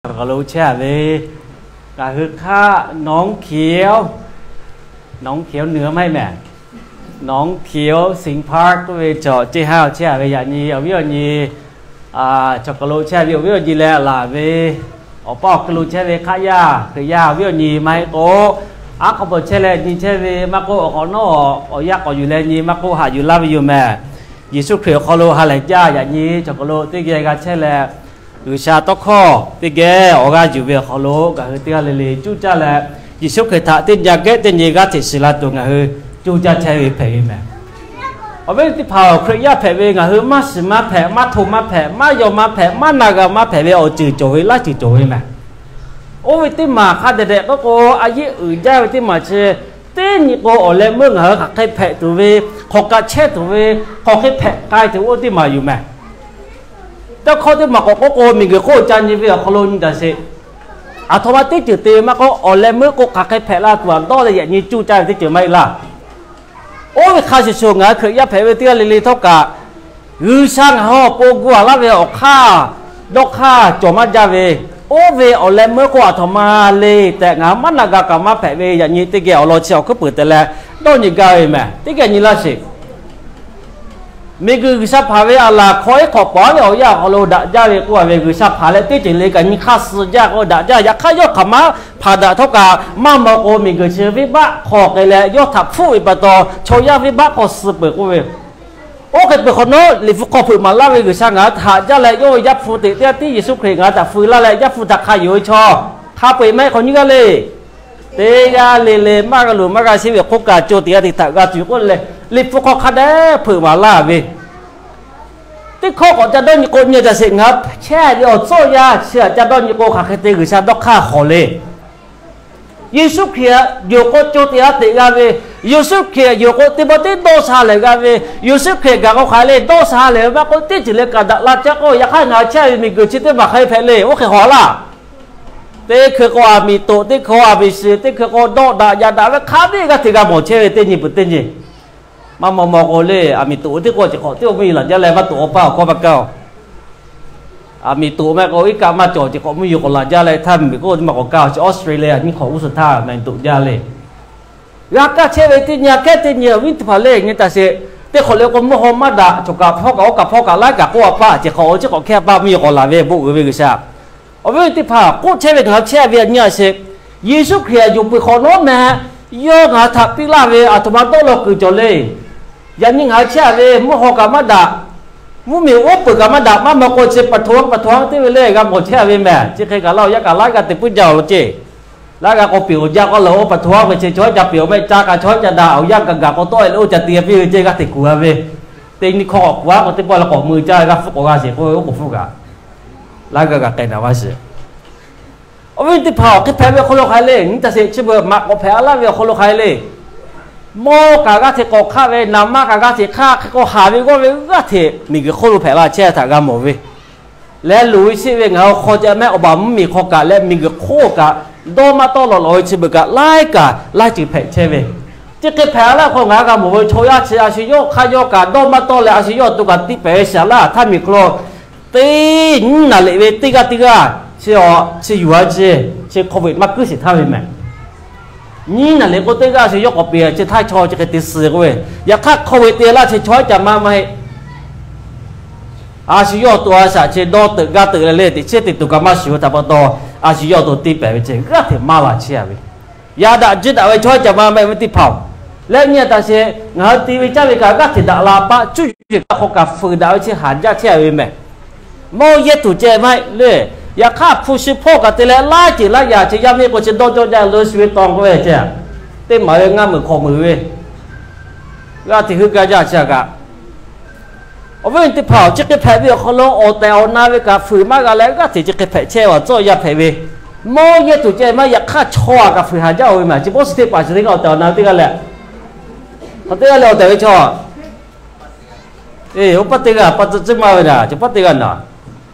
Cawˬ kaˬ lo chehˇ ve, ngaˬ hui hk'aˆ หนองเขียว หนองเขียวเหนือ maˇ heˆ mehˍ, หนองเขียวสิงห์พาร์ค k'oˆ ve cawˬ ceˇ haˉ chehˇ ve yaꞈ nyi awˬ viˉ awˬ nyi, cawˬ kaˬ lo chehˇ ve awˬ viˉ awˬ nyi leh laˬ ve, awˬ paˇ awˬ hkui lo chehˇ ve hk'aˆ yaˇ Hkriꞈ yaˇ awˬ viˉ awˬ nyi maˇ heˆ k'o, aˉ hk'aw bvuhꞈ chehˇ leh nyi chehˇ ve maˇ k'oˆ, awˬ hk'awꞈ nawˉ awˬ yanˇ k'awꞈ yuˬ leh nyi maˇ k'oˆ, haꞈ yuˬ laˇ ve yoˬ mehˍ. Yeˍsuˆ Hkriꞈ awˬ hk'aw lo ha lehˬ jaˇ yaꞈ nyi cawˬ kaˬ lo teˇ geh g'a chehˇ leh, G'uiˬsha tawˇ hkawˇ teˇ geh awˬ g'aˇ yuˬ ve awˬ hk'aw lo ngaˬ hui teˇ g'aˇ le le cuˇ caˇ leh, Yeˍsuˆ Hkriꞈ htaꞈ teˇ nyi gehˆ teˇ nyi g'aˇ hteꞈ shiˍ la tuˬ ngaˬ hui cuˇ caˇ chehˇ ve hpehꞈ ve mehˍ. Awˬ viˉ teˇ hpaˍ, Hkriꞈ yaˇ hpehꞈ ve ngaˬ hui maˇ shiˍ maˇ hpehꞈ, maˇ hto maˇ hpehꞈ, maˇ yaw maˇ hpehꞈ, maˇ na g'a maˇ hpehꞈ ve awˬ ceuˬ cawˬ ve, laiˉ ceuˬ cawˬ ve mehˍ. Oˇ ve teˇ maˬ hk'a dehꞈ dehꞈ k'oˆ k'o, a yeˆ uiˍ jaˇ ve teˇ maˬ chi teˇ nyi k'o, awˬ leh meuˇ ngaˬ hui hk'aˬ hk'e hpehꞈ tuˬ ve, hk'awꞈ kaꞈ chehˇ tuˬ ve, hk'aˬ hk'e hpehꞈ k'ai tuˬ ve oˇ teˇ maˬ yoˬ mehˍ. Teˇ hkawˇ teˇ maˬ k'awꞈ k'oˆ k'o, miˬguiˬ hk'oˆ ca nyi ve awˬ hk'aw lo nyi taˍ sheˍ. Aˬ htoꞈ ma teˇ ceuˬ te ve maˇ k'oˆ, awˬ leh meuˇ k'o hk'aˬ hk'e hpehꞈ la tuˬ aꞈ dawˇ leh yaꞈ nyi cuˇ caˇ ve teˇ ceuˬ maˇ heˆ laˇ. Oˇ ve hk'a shuˍ shuˍ ngaˬ hui Hkriꞈ yaˇ hpehꞈ ve teˇ g'aˇ le le htawˇ kaꞈ, G'uiˬsha ngaˬ hui awˬ pon gu a laˇ ve awˬ hk'aˇ dawˇ hk'aˇ cawˬ maˇ jaˇ ve, oˇ ve awˬ leh meuˇ k'o aˬ htoꞈ ma le tehꞈ ngaˬ hui maˇ na g'a kaꞈ maˇ hpehꞈ ve yaꞈ nyi teˇ geh awˬ lawn chi awˬ hkuiˉ puiˍ te leh dawˇ nyi gaˇ ve mehˍ. Teˇ geh nyi laˇ sheˍ. Miˬguiˬ G'uiˬsha hpanˍ ve aˬ laˬ hk'aw iˉ hk'awꞈ paˍ ve awˬ yanˇ awˬ hk'aw lo daꞈ jaˇ ve k'oˆ a ve, G'uiˬsha hpanˍ leh teˇ ceuˬ le kaꞈ nyi hk'aˇ suh jaˇ k'o daꞈ jaˇ. Yaꞈ hk'aˇ yawˇ hk'aˬ maˉ hpanˍ daꞈ htawˇ kaꞈ maˇ maw k'o, miˬguiˬ chi venˇbaˆ hk'aw k'ai leh yawˇ htaꞈ hpfuhˆ ve pa taw, chaw yaˇ venˇbaˆ hk'aw suh peuˬ k'oˆ ve. Oˇ hk'e peuˬ hk'awꞈ nawˉ, Liꞈ hpu hk'aw hpeuꞈ maˍ laˇ ve G'uiˬsha ngaˬ hui htaꞈ haꞈ jaˇ leh, yawˇ ve Yaˇ hpu teꞈ teˇ g'aˇ tiˉ Yeˍsuˆ Hkriꞈ ngaˬ hui htaꞈ feu laˇ leh, Yaˇ hpu htaꞈ hk'a yonˍ ve chaw hk'a peu-eˬ maˇ heˆ k'awꞈ nyiˇ g'aˇ le. Teˇ g'aˇ le le maˇ g'a luˬ maˇ g'a sheˉ ve awˬ hk'oˆ kaꞈ co teꞈ g'a teꞈ htaꞈ g'a tuˬ k'oˆ leh, Liꞈ hpu hk'aw hk'a dehꞈ hpeuꞈ maˍ laˇ ve. Teˇ hkawˇ k'awꞈ ca dawˇ nyi k'o, nyi taˍ sheˍ, ngaˬ hui chehˇ ve awˬ tcuhˉ awˬ yanˇ chi htaꞈ ca dawˇ nyi k'o, hk'aˬ hk'e te G'uiˬsha dawˇ hk'aˇ hawˍ le. Yeˍsuˆ Hkriꞈ yonˍ k'o co teꞈ g'a teꞈ g'a ve, Yeˍsuˆ Hkriꞈ yonˍ k'o teˇ pawˆ teˇ dawˇ sha lehˬ g'a ve, Yeˍsuˆ Hkriꞈ gaˬ k'o hk'aˬ hk'e le dawˇ sha lehˬ ve maˇ k'oˆ, teˇ ceuˬ le kaꞈ daꞈ la caˇ k'o, yaꞈ hk'aˇ ngaˬ hui chehˇ ve miˬguiˬ chi teˇ maˬ hk'aˬ hk'e hpehꞈ le, oˇ hk'e hawˍ laˇ. Teˇ hkui k'o aˬ miˍ toꞈ, teˇ hkui k'o aˬ miˍ shiˍ, teˇ hkui k'o dawˆ daꞈ yaꞈ daꞈ ve hk'a biˇ g'aˇ hteꞈ g'a mawˬ chehˇ ve teˇ nyi peuˬ teˇ nyi. Maˇ maw maw k'o le, aˬ miˍ toꞈ teˇ k'oˆ chi hk'awꞈ teˇ mvuhˇ miˬ laˬ jaˇ leh maˇ toꞈ awˬ paˇ awˬ hkawˇ maˇ kaˇ-oˬ. Aˬ miˍ toꞈ mehˆ k'o iˉ kaˆ maˇ cawˬ chi hk'awꞈ mvuhˇ yuˬ k'awꞈ laˬ jaˇ leh htaˇ miˬ miˬ k'oˆ maˇ k'awꞈ kaˇ-oˬ. Chi Australia nyiˇ hk'awꞈ g'uˇ suhˍ htaˇ na toꞈ jaˇ le. G'a kaˇ chehˇ ve teˇ nyi aꞈ kehˉ teˇ nyi awˬ viˉ teˇ hpaˍ le, nyi taˍ sheˍ. Teˇ hk'awꞈ le k'o mvuhˇ haw maˇ daꞈ, cawˬ kaꞈ hpawˇ kaꞈ oˇ kaꞈ hpawˇ kaꞈ laiˉ kaꞈ k'oˆ a paˇ chi hk'awꞈ chi hk'awꞈ hkehˇ a paˇ mvuhˇ yuˬ k'awꞈ laˬ ve bon uiˍ ve G'uiˬsha. Awˬ viˉ teˇ hpaˍ, k'oˆ chehˇ ve ngaˬ hui chehˇ ve nyi a sheˍ. Yeˍsuˆ Hkriꞈ yonˍ peuˬ hk'awꞈ nawˉ meh, yawˇ ngaˬ hui htaꞈ piˇ laˇ ve aˬ htoꞈ ma dawˇ law kuiˬ cawˬ le. Yaꞈ nyi ngaˬ hui chehˇ ve mvuhˇ haw kaꞈ maˇ daꞈ, mvuhˇ miˬ oˉ peunˍ kaꞈ maˇ daꞈ, maˇ maw k'o chi pa htoꞈ pa htoꞈ teˇ ve le g'a mawˬ chehˇ ve mehˍ. Chi hk'e kaꞈ laˇ awˬ yanˇ kaꞈ laiˉ g'aˇ te puiˉ jaˇ awˬ lawn ceˇ. Laiˉ g'aˇ k'awꞈ peꞈ awˬ jaˇ k'aw leh oˇ pa htoꞈ ve chi chaw caˇ peꞈ awˬ mehˆ caˇ kaꞈ chaw caˇ daꞈ awˬ yanˇ kaꞈ gaˬ k'awꞈ tawˆ e le oˇ ca te piˇ ve ceˇ g'aˇ hteꞈ kuˬ a ve. Teˇ nyi hkawˇ k'awꞈ kuˬ a k'o teˇ pawˆ leh k'awꞈ mui caˇ g'aˇ hpfuhˆ k'awꞈ g'a sheˍ k'oˆ ve oˉ k'oˍ hpfuhˆ kaꞈ laiˉ g'aˇ g'a k'ai naˍ vaˇ shiˍ. Awˬ viˉ teˇ hpaˍ, awˬ hk'e hpehꞈ ve awˬ hk'aw lo hk'aˬ hk'e le, nyi taˍ sheˍ, chi beuꞈ maꞈ k'awꞈ hpehꞈ a laˇ ve awˬ hk'aw lo hk'aˬ hk'e le. Mawˇ kaꞈ g'aˇ hteꞈ k'awꞈ hk'aˆ ve, naˍ ma kaꞈ g'aˇ hteꞈ hk'aˆ, hk'e k'o haˍ ve g'awˇ ve g'aˇ hteꞈ miˬguiˬ hk'oˆ lo hpehꞈ la chehˇ htaꞈ g'a mawˬ ve. Leh loˍ ve sheˆ ve ngaˬ hui hk'aw ca mehˆ awˬ baˬ mvuhˇ miˬ hk'aw kaꞈ leh miˬguiˬ hk'oˆ kaꞈ dawˇ maˇ tawˆ lawꞈ lawꞈ ve chi beuꞈ kaꞈ laiˉ kaꞈ laiˉ ceuˬ hpehꞈ chehˇ ve. Chi hk'e hpehꞈ a laˇ hk'aw ngaˬ hui g'a mawˬ ve chaw yaˇ chi a shu yawˇ hk'aˇ yawˇ kaꞈ dawˇ maˇ tawˆ leh a shu yawˇ awˬ to kaꞈ tiˇ pehˍ ve shaˍ laˇ htaˇ miˬ hk'aw lo teˇ nyiˉ naˍ liꞈ ve teˇ g'aˇ teˇ g'aˇ chi a chi yuˬ a chi, chi hk'aw ve maˇ kuiˉ sheˍ htaˇ ve mehˍ. Nyiˉ naˍ liꞈ k'o teˇ g'aˇ a shu yawˇ k'awꞈ peꞈ chi htaˇ chaw chi hk'e te suh k'oˆ ve, yaꞈ hk'aˇ hk'aw ve te laˇ chi chaw iˉ ca maˇ maˇ heˆ. A shu yawˇ awˬ to a shaꞈ chi dawˇ teuꞈ gaˇ teuꞈ leh le teꞈ chiˉ teꞈ tuˬ kaꞈ maˇ shuˍ ve htaꞈ pa taw, a shu yawˇ awˬ to tiˇ pehˍ ve chi g'aˇ hteꞈ maˇ la chehˇ a ve. Yaꞈ daꞈ jiˇ daꞈ ve chaw iˉ ca maˇ maˇ heˆ ve teˇ hpaˍ-oˬ. Leh nyi a taˍ sheˍ, ngaˬ hui te ve caˇ ve kaꞈ g'aˇ hteꞈ daꞈ la paˆ cuˇ yiˬ kaꞈ hk'aw kaꞈ fuiˍ daꞈ ve chi haˍ jaˇ chehˇ a ve mehˍ. Mawˇ yehˇ tuˬ ceh maˇ heˆ le. Yaꞈ hk'aˇ hpu shi hpawˇ kaꞈ te leh laiˉ ceuˬ laiˉ yaꞈ chi yaˇ miˇ k'o chi dawˇ cawˇ jaˇ leh shu ve taw k'oˆ ve ceh, teˇ maˍ ve ngaˇ meunˍ hk'awꞈ meunˍ ve g'aˇ hteꞈ heuˆ gaˇ jaˇ chi a kaꞈ. Awˬ viˉ teˇ hpaˍ, chi hk'e hpehꞈ ve awˬ hk'aw lo awˬ tehˬ awˬ na ve kaꞈ fuiˍ maˇ g'a leh g'aˇ hteꞈ chi hk'e hpehꞈ chehˇ ve awˬ tcuhˉ yaˇ hpehꞈ ve. Mawˇ yehˇ tuˬ ceh maˇ yaꞈ hk'aˇ chaw a kaꞈ fuiˍ haˍ jaˇ ve mehˍ. Chi bawˇ suh teˇ paˍ chi teˇ g'aˇ awˬ tehˬ awˬ na teˇ g'aˇ leh, hk'aˬ teˇ g'aˇ leh awˬ tehˬ ve chaw, e, oˇ paˇ teˇ g'aˇ pa tcuh tcuhˉ maˇ ve daꞈ, chi paˇ teˇ g'aˇ naˬ.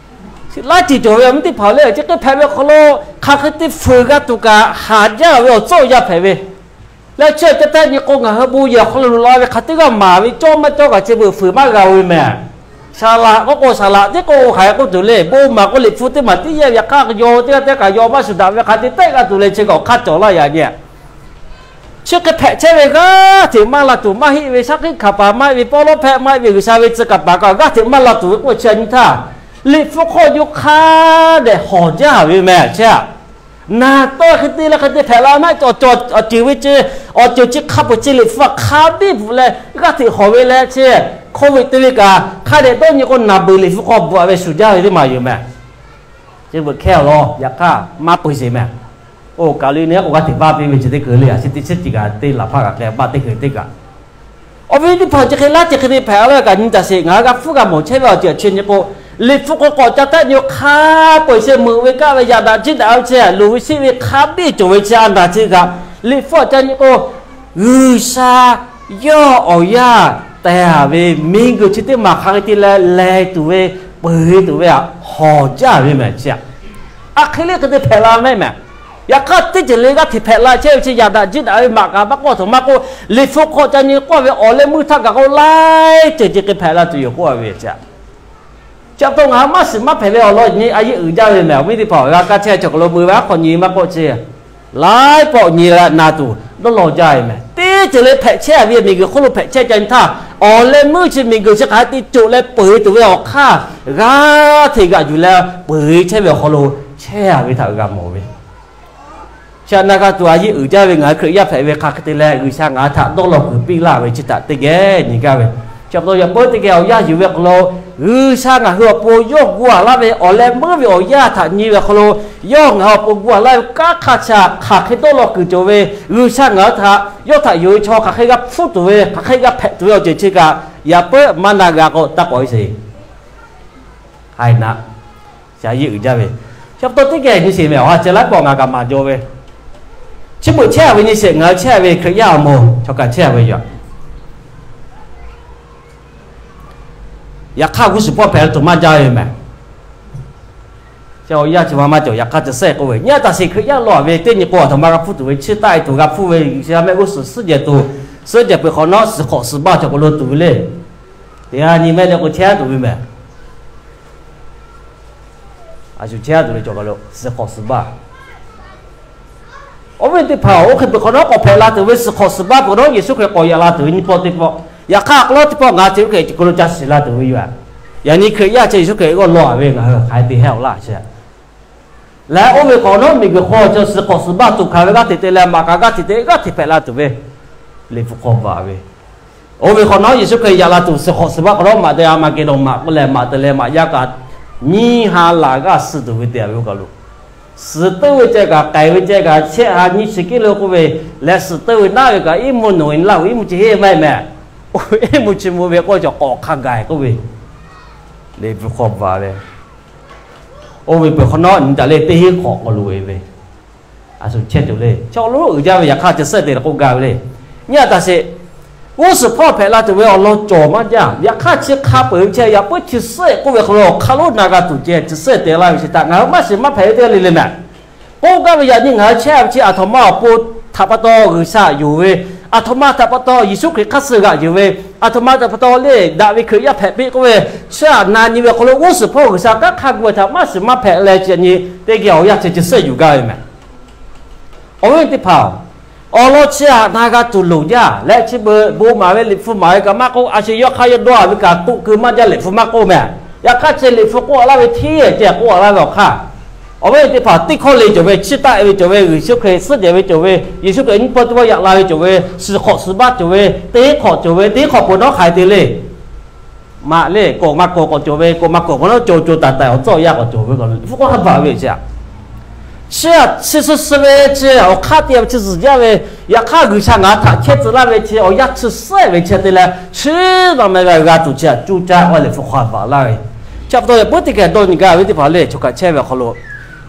Laiˉ ceuˬ cawˬ ve awˬ viˉ teˇ hpaˍ le, chi hk'e hpehꞈ ve awˬ hk'aw lo hk'aˬ hk'e te fuiˍ g'a tuˬ kaꞈ haˍ jaˇ ve awˬ tcuhˉ awˬ yaˇ hpehꞈ ve. Leh chi awˬ ceh teˇ nyi k'o ngaˬ hui bon yehˬ awˬ hk'aw lo lo la ve hk'aˬ teˇ g'aˇ maˍ ve cawˇ maˇ cawˇ kaꞈ chi beuꞈ fuiˍ maˇ g'a ve mehˍ. Saˍ laꞈ k'oˆ k'o, saˍ laꞈ tiˉ k'oˆ k'o hk'aˬ hk'e k'oˆ tuˬ le. Bon maˍ k'o, liꞈ hpu teˇ maˬ tiˉ yehˇ ve yaꞈ hk'aˇ, yawˇ teˇ g'aˇ teˇ kaꞈ yaw maˇ shuˍ daꞈ ve hk'a te tehˆ g'a tuˬ leh chi kaꞈ awˬ hk'aˇ cawˬ laˇ yaꞈ nyi. Chi hk'e hpehꞈ chehˇ ve g'aˇ hteꞈ maˇ la tuˬ, maˇ heˆ ve shaˉ hkiˆ hkanˍ paˍ maˇ heˆ ve, pawˇ lawˉ hpehˆ maˇ heˆ ve, G'uiˬsha ve tcuh kaˍ paˍ kaꞈ g'aˇ hteꞈ maˇ la tuˬ ve k'oˆ chi a nyi htaˇ, liꞈ hpu hk'aw nyi hk'a dehꞈ hawˬ jaˇ ve meh chi a. Naˍ tawˇ hk'e te leh hk'e te hpehꞈ la maˇ cawˬ cawˬ, awˬ ceuˬ ve chi, awˬ ceuˬ chi hk'a peu-eˬ chi liꞈ hpu htaꞈ hk'a biˇ bvuhꞈ leh g'aˇ hteꞈ hawˬ ve leh chi, hk'oˆ ve te ve kaꞈ hk'a dehꞈ dawˇ nyi k'o, naˍ beuˬ liꞈ hpu hk'aw bvuhꞈ ve shuˍ jaˇ ve teˇ maˬ yoˬ meh. Chi beuꞈ hkehˇ awˬ lawn yaꞈ hk'aˇ maˇ peu-eˬ sheˍ meh. Oˇ kaˍ liꞈ nehˉ k'o g'aˇ hteꞈ vaˇ piˇ ve chi teˇ hkui le, a chi teˇ chi tiꞈ kaꞈ te laˬ hpaˇ kaꞈ hk'e baˆ teˇ hkui teˇ kaꞈ. Awˬ viˉ teˇ hpaˍ chi hk'e laˇ ceh hk'e te hpehꞈ la ve kaꞈ nyi taˍ sheˍ, ngaˬ hui g'a hpfuhˇ g'a mawˬ chehˇ ve awˬ ceuˬ chi nyi k'o, liꞈ hpu hk'aw k'awꞈ ca taˆ nyi hk'a peu-eˬ chi meuꞈ ve kaˆ ve yaꞈ daꞈ jiˇ daꞈ ve chi, luˬ ve sheˆ ve hk'a biˇ cawˬ ve chi a naˍ chi kaꞈ, liꞈ hpu awˬ ca nyi k'o, G'uiˬsha yawˇ awˬ yaˇ tehˬ ve miˬguiˬ chi teˇ maˬ hk'aˬ hk'e te leh leh tuˬ ve, peu-eˬ tuˬ ve htaꞈ hawˬ jaˇ ve meh chi a. Aˬ hk'e le hk'e te hpehꞈ la meh meh. Yaꞈ hk'aˇ teˇ ceuˬ le g'aˇ hteꞈ hpehꞈ la chehˇ ve chi yaꞈ daꞈ jiˇ daꞈ ve maꞈ kaꞈ maˇ k'oˆ, a htoꞈ ma k'oˆ, liꞈ hpu hk'aw ca nyi k'oˆ ve awˬ leh meuˇ htaˇ kaꞈ k'o laiˉ ceuˬ ceh hk'e hpehꞈ la tuˬ yoˬ k'oˆ ve chi a. Chi pa taw ngaˬ hui maˇ shiˍ maˇ hpehꞈ ve awˬ lawn nyi a yeˇ uiˍ jaˇ ve meh. Awˬ viˉ teˇ hpaˍ g'a kaˇ chehˇ chaw hk'aw lo mui ve aˉ hk'aw nyi maˇ k'oˆ chi, laiˉ pawˆ nyi g'a na tuˬ dawˇ law jaˇ ve meh. Teˇ ceuˬ le hpehꞈ chehˇ ve miˬguiˬ hk'oˆ lo hpehꞈ chehˇ ca nyi htaˇ, awˬ leh meuˇ chi miˬguiˬ chi hk'aˬ hk'e te coˬ leh peu-eˬ tuˬ ve awˬ hk'aˇ, g'aˇ hteꞈ g'aꞈ yuˬ leh peu-eˬ chehˇ ve awˬ hk'aw lo chehˇ ve htaꞈ g'a mawˬ ve. Chi a na g'a tuˬ a yeˇ uiˍ jaˇ ve ngaˬ hui Hkriꞈ yaˇ hpehꞈ ve hk'aˬ hk'e te leh G'uiˬsha ngaˬ hui htaꞈ dawˇ law kuiˬ piˇ laˇ ve chi htaꞈ teˇ geh nyi gaˇ ve. Chi pa taw yaꞈ puiˉ teˇ geh awˬ yanˇ yuˬ ve hk'aw lo, G'uiˬsha ngaˬ hui awˬ pon yawˇ gu-a laˇ ve awˬ leh meuˇ ve awˬ yanˇ htaꞈ nyi ve hk'aw lo, yawˇ ngaˬ hui awˬ pon gu-a laˇ ve kanˉ hk'aˇ chi htaꞈ hk'aˬ hk'e dawˇ law kuiˬ cawˬ ve, G'uiˬsha ngaˬ hui htaꞈ yawˇ htaꞈ yonˍ ve chaw hk'aˬ hk'e g'a hpfuhˇ tuˬ ve, hk'aˬ hk'e g'a hpehꞈ tuˬ ve awˬ ceuˬ chi kaꞈ yaꞈ puiˉ maˇ na g'a k'o taˇ k'awꞈ ve sheˍ. Haiˬ naꞈ, ca yeˇ uiˍ jaˇ ve. Chi pa taw teˇ geh nyi sheˍ meh, awˬ ha ceh laiˉ pawˆ ngaˬ kaꞈ maˍ jaw ve. Chi beuꞈ chehˇ ve nyi sheˍ, ngaˬ hui chehˇ ve Hkriꞈ yaˇ awˬ moˍ chaw kaꞈ chehˇ ve yoˬ. Yaꞈ hk'aˇ g'uˇ suhˍ hpawˇ hpehꞈ tuˬ maˇ jaˇ ve meh. Chi awˬ yanˇ chi ma maˇ cawˬ, yaꞈ hk'aˇ chi sehˆ k'oˆ ve, nyi a taˍ sheˍ Hkriꞈ yaˇ law ve teˇ nyi k'o, aˬ htoꞈ ma g'a hpfuhˇ tuˬ ve, chi taˆ-e tuˬ g'a hpfuhˇ ve, G'uiˬsha mehˆ g'uˇ suhˍ suhˉ jehˬ tuˬ, suhˉ jehˬ peuˬ hk'awꞈ nawˉ suhˍ hk'awꞈ suhˍ baˆ cawˬ k'o lo tuˬ ve le. Teˇ g'aˇ nyi mehˆ le k'o chehˇ tuˬ ve meh. A shu chehˇ tuˬ ve cawˬ k'o lo suhˍ hk'awꞈ suhˍ baˆ. Awˬ viˉ teˇ hpaˍ, oˇ hk'e peuˬ hk'awꞈ nawˉ k'awꞈ hpehꞈ la tuˬ ve suhˍ hk'awꞈ suhˍ baˆ peuˬ nawˉ Yeˍsuˆ Hkriꞈ k'awꞈ yaꞈ la tuˬ ve nyi pawˆ teˇ pawˆ. Yaꞈ hk'aˇ k'aw lawˉ teˇ pawˆ ngaˬ chi hk'e k'o lo ca shiˍ la tuˬ ve yoˬ. Yaꞈ nyi Hkriꞈ yaˇ chi Yeˍsuˆ Hkriꞈ k'awꞈ law ve ngaˬ hui hk'aˬ hk'e te hehˆ awˬ laˇ chi. Leh oˇ ve hk'awꞈ nawˉ miˬguiˬ hk'aw chi suhˍ hk'awꞈ suhˍ baˆ tuˬ hkanˍ ve g'aˇ hteꞈ te leh maꞈ kaꞈ g'aˇ hteꞈ te g'aˇ hteꞈ hpehꞈ la tuˬ ve, liꞈ hpu hk'aw bvuhꞈ ve. Oˇ ve hk'awꞈ nawˉ Yeˍsuˆ Hkriꞈ yaꞈ la tuˬ suhˍ hk'awꞈ suhˍ baˆ hk'awꞈ nawˉ maꞈ te a ma ke dawˬ maꞈ k'oˆ leh maꞈ te leh maꞈ yaˇ kaꞈ nyiˇ ha laˬ g'aˇ suh tuˬ ve te ve k'o lo, suhˍ teuˆ ve ceh kaꞈ k'aiˬ ve ceh kaꞈ chehˇ ha nyiˇ chi kiˆ lo k'oˆ ve, leh suhˍ teuˆ ve naˉ ve kaꞈ iˉ mvuhˇ nawˬ ve laˇ ve iˉ mvuhˇ chi heˆ maˇ heˆ meh. Oˇ ve iˉ mvuhˇ chi mvuhˇ ve k'oˆ ve cawˬ k'awꞈ hk'a gaˬ k'oˆ ve, liꞈ hpu hk'aw bvuhꞈ ve. Oˇ ve peuˬ hk'awꞈ nawˉ nyi taˍ leh teˇ hinˉ hk'awꞈ k'awꞈ loꞈ e ve, a shu chehˇ tuˬ le. Chaw lo uiˍ jaˇ ve yaꞈ hk'aˇ chi sehˆ te leh k'oˆ gaˇ ve le. Nyi a taˍ sheˍ, g'uˇ suhˍ hpawˇ hpehꞈ la tuˬ ve awˬ lawn cawˬ maˇ jaˇ. Yaꞈ hk'aˇ chi hk'a peu-eˬ ve chi yaꞈ puiˉ chi sehˆ k'oˆ ve hk'aw lo awˬ hk'aˇ lonˉ na g'a tuˬ ceh chi sehˆ te laˇ ve chi htaꞈ ngaˬ hui maˇ shiˍ maˇ hpehꞈ ve teˇ g'aˇ le le meh. K'oˆ gaˇ ve yaꞈ nyi ngaˬ hui chehˇ ve chi aˬ htoꞈ ma awˬ pon htaꞈ pa taw G'uiˬsha yonˍ ve, aˬ htoꞈ ma htaꞈ pa taw Yeˍsuˆ Hkriꞈ hk'aˇ suh g'aꞈ yuˬ ve, aˬ htoꞈ ma htaꞈ pa taw le daꞈ ve Hkriꞈ yaˇ hpehꞈ piˇ k'oˆ ve, chi htaꞈ na nyi ve hk'aw lo g'uˇ suhˍ hpawˇ G'uiˬsha kanˉ hk'a gu ve htaꞈ maˇ shiˍ maˇ hpehꞈ leh chi yaꞈ nyi teˇ geh awˬ yanˇ chi chi sehˆ yuˬ gaˇ ve meh. Awˬ viˉ teˇ hpaˍ, awˬ lawn chi htaꞈ na g'a tuˬ loˍ jaˇ leh chi beuꞈ bon maˍ ve liꞈ hpu maˍ ve kaꞈ maˇ k'oˆ, a shu yawˇ hk'aˇ yawˇ dawˇ a ve kaꞈ toˆ keu maˇ jaˇ liꞈ hpu maˇ k'oˆ meh. Yaꞈ hk'aˇ chi liꞈ hpu k'oˆ a laˇ ve hteˇ ceh k'oˆ a laˇ ve awˬ hk'aˇ, awˬ viˉ teˇ hpaˍ teˇ hkawˇ le cawˬ ve, chi taˆ ve cawˬ ve, Yeˍsuˆ Hkriꞈ suhˉ jehˬ ve cawˬ ve, Yeˍsuˆ Hkriꞈ nyiˇ pawˆ teˇ pawˆ yaꞈ la ve cawˬ ve, suhˍ hk'awꞈ suhˍ baˆ cawˬ ve, teˇ hk'awꞈ cawˬ ve, teˇ hk'awꞈ peuˬ nawˉ hk'aˬ hk'e te le. Maꞈ le k'awꞈ maˇ k'awꞈ k'awꞈ cawˬ ve, k'awꞈ maˇ k'awꞈ k'awꞈ nawˉ cawˬ cawˬ taˍ taˍ awˬ tcuhˉ awˬ yaˇ k'awꞈ cawˬ ve k'o, liꞈ hpu k'oˆ ha bvuhꞈ ve chi a. Chi a chi suh suh ve chi awˬ hk'aˇ te ve chi zuhˬ jaˇ ve, yaꞈ hk'aˇ G'uiˬsha ngaˬ hui htaꞈ chehˇ tcuh laˇ ve chi awˬ yanˇ chi sehˆ ve chi te leh chi ma meh g'a g'a tuˬ chi a cuˇ caˇ k'oˆ liꞈ hpu k'oˆ ha bvuhꞈ laˇ ve. Chi pa taw yaꞈ puiˉ teˇ geh dawˇ nyi gaˇ ve teˇ hpaˍ le chaw kaꞈ chehˇ ve awˬ hk'aw lo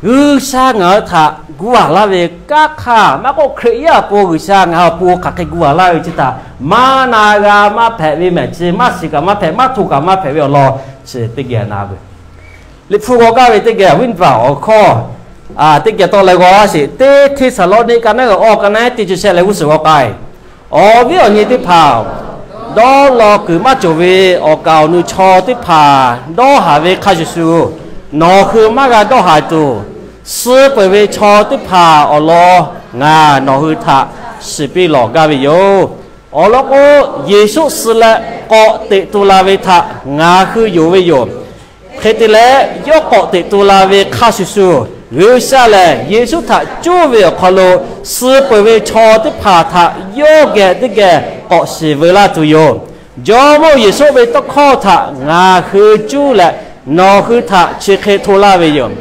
G'uiˬsha ngaˬ hui htaꞈ gu-a laˇ ve kanˉ hk'aˇ maˇ k'oˆ, Hkriꞈ yaˇ awˬ pon G'uiˬsha ngaˬ hui awˬ pon hk'aˬ hk'e gu-a laˇ ve chi htaꞈ maˇ na g'a maˇ hpehꞈ ve mehˬ chi, maˇ shiˍ kaꞈ maˇ hpehꞈ, maˇ hto kaꞈ maˇ hpehꞈ ve awˬ lawn chi teˇ geh na ve. Liꞈ hpu g'aw gaˇ ve teˇ geh awˬ viˉ teˇ hpaˍ awˬ hkawˇ teˇ geh tawˆ leh g'aw sheˍ. Teˇ Hteˇsaˍlawˇniˆ ka naˉ g'aꞈ awˇ ka naˉ teˇ chi shehˆ leh g'uˇ suhˍ g'aw k'ai. Awˬ viˉ awˬ nyi teˇ hpaˍ-oˬ, dawˇ law kuiˬ maˇ cawˬ ve awˬ kaˍ awˬ nu chaw teˇ hpaˍ dawˇ haˍ ve hk'a shuˍ shuˍ, nawˬ hui maˇ g'a dawˇ haˍ tuˬ, suh peuˬ ve chaw teˇ hpaˍ awˬ lawn ngaˬ nawˬ hui htaꞈ shiˍ piˇ lawˬ gaˇ ve yoˬ. Awˬ lawn k'o, Yeˍsuˆ suh leh k'awꞈ teꞈ tu la ve htaꞈ ngaˬ hui yonˍ ve yoˬ. Hk'e te leh, yawˇ k'awꞈ teꞈ tu la ve hk'a shuˍ shuˍ, G'uiˬsha lehˬ Yeˍsuˆ htaꞈ cuˇ ve awˬ hk'aw lo suh peuˬ ve chaw teˇ hpaˍ htaꞈ yawˇ geh teˇ geh k'awꞈ shiˍ veu laˇ tuˬ yoˬ. Jawˇmawˇ Yeˍsuˆ ve tawˇ hkawˇ htaꞈ ngaˬ hui cuˇ leh nawˬ hui htaꞈ chi hk'e hto laˇ ve yoˬ.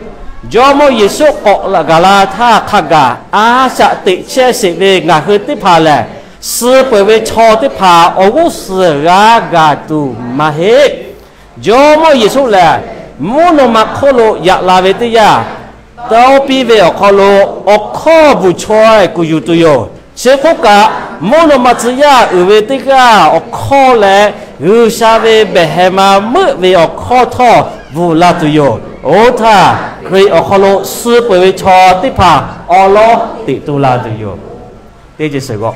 Jawˇmawˇ Yeˍsuˆ k'awꞈ gaˬ la htaˇ hk'a gaˬ a shaꞈ teꞈ chehˇ sheˍ ve ngaˬ hui teˇ hpaˍ lehˬ, suh peuˬ ve chaw teˇ hpaˍ awˬ g'uˇ suhˍ g'a gaˬ tuˬ maˇ heˆ. Jawˇmawˇ Yeˍsuˆ lehˬ, mvuhˇ naw ma hk'oˆ lo yaꞈ la ve teˇ yanˇ, tawˇ piˇ ve awˬ hk'aw lo awˬ hkawˇ bvuhˬ chaweh kuˬ yuˬ tuˬ yoˬ. Chi hk'oˆ kaꞈ, mvuhˇ naw ma tcuh yaˇ uiˍ ve teˇ g'aˇ awˬ hkawˇ leh, G'uiˬsha ve behˬ heh ma meuˆ ve awˬ hkawˇ htawˇ bvuhˬ la tuˬ yoˬ. Oˇ htaˇ, Hkriꞈ awˬ hk'aw lo suh peuˬ ve chaw teˇ hpaˍ awˬ lawn teꞈ tu la tuˬ yoˬ. Teˇ ceuˬ sheˍ g'awˆ,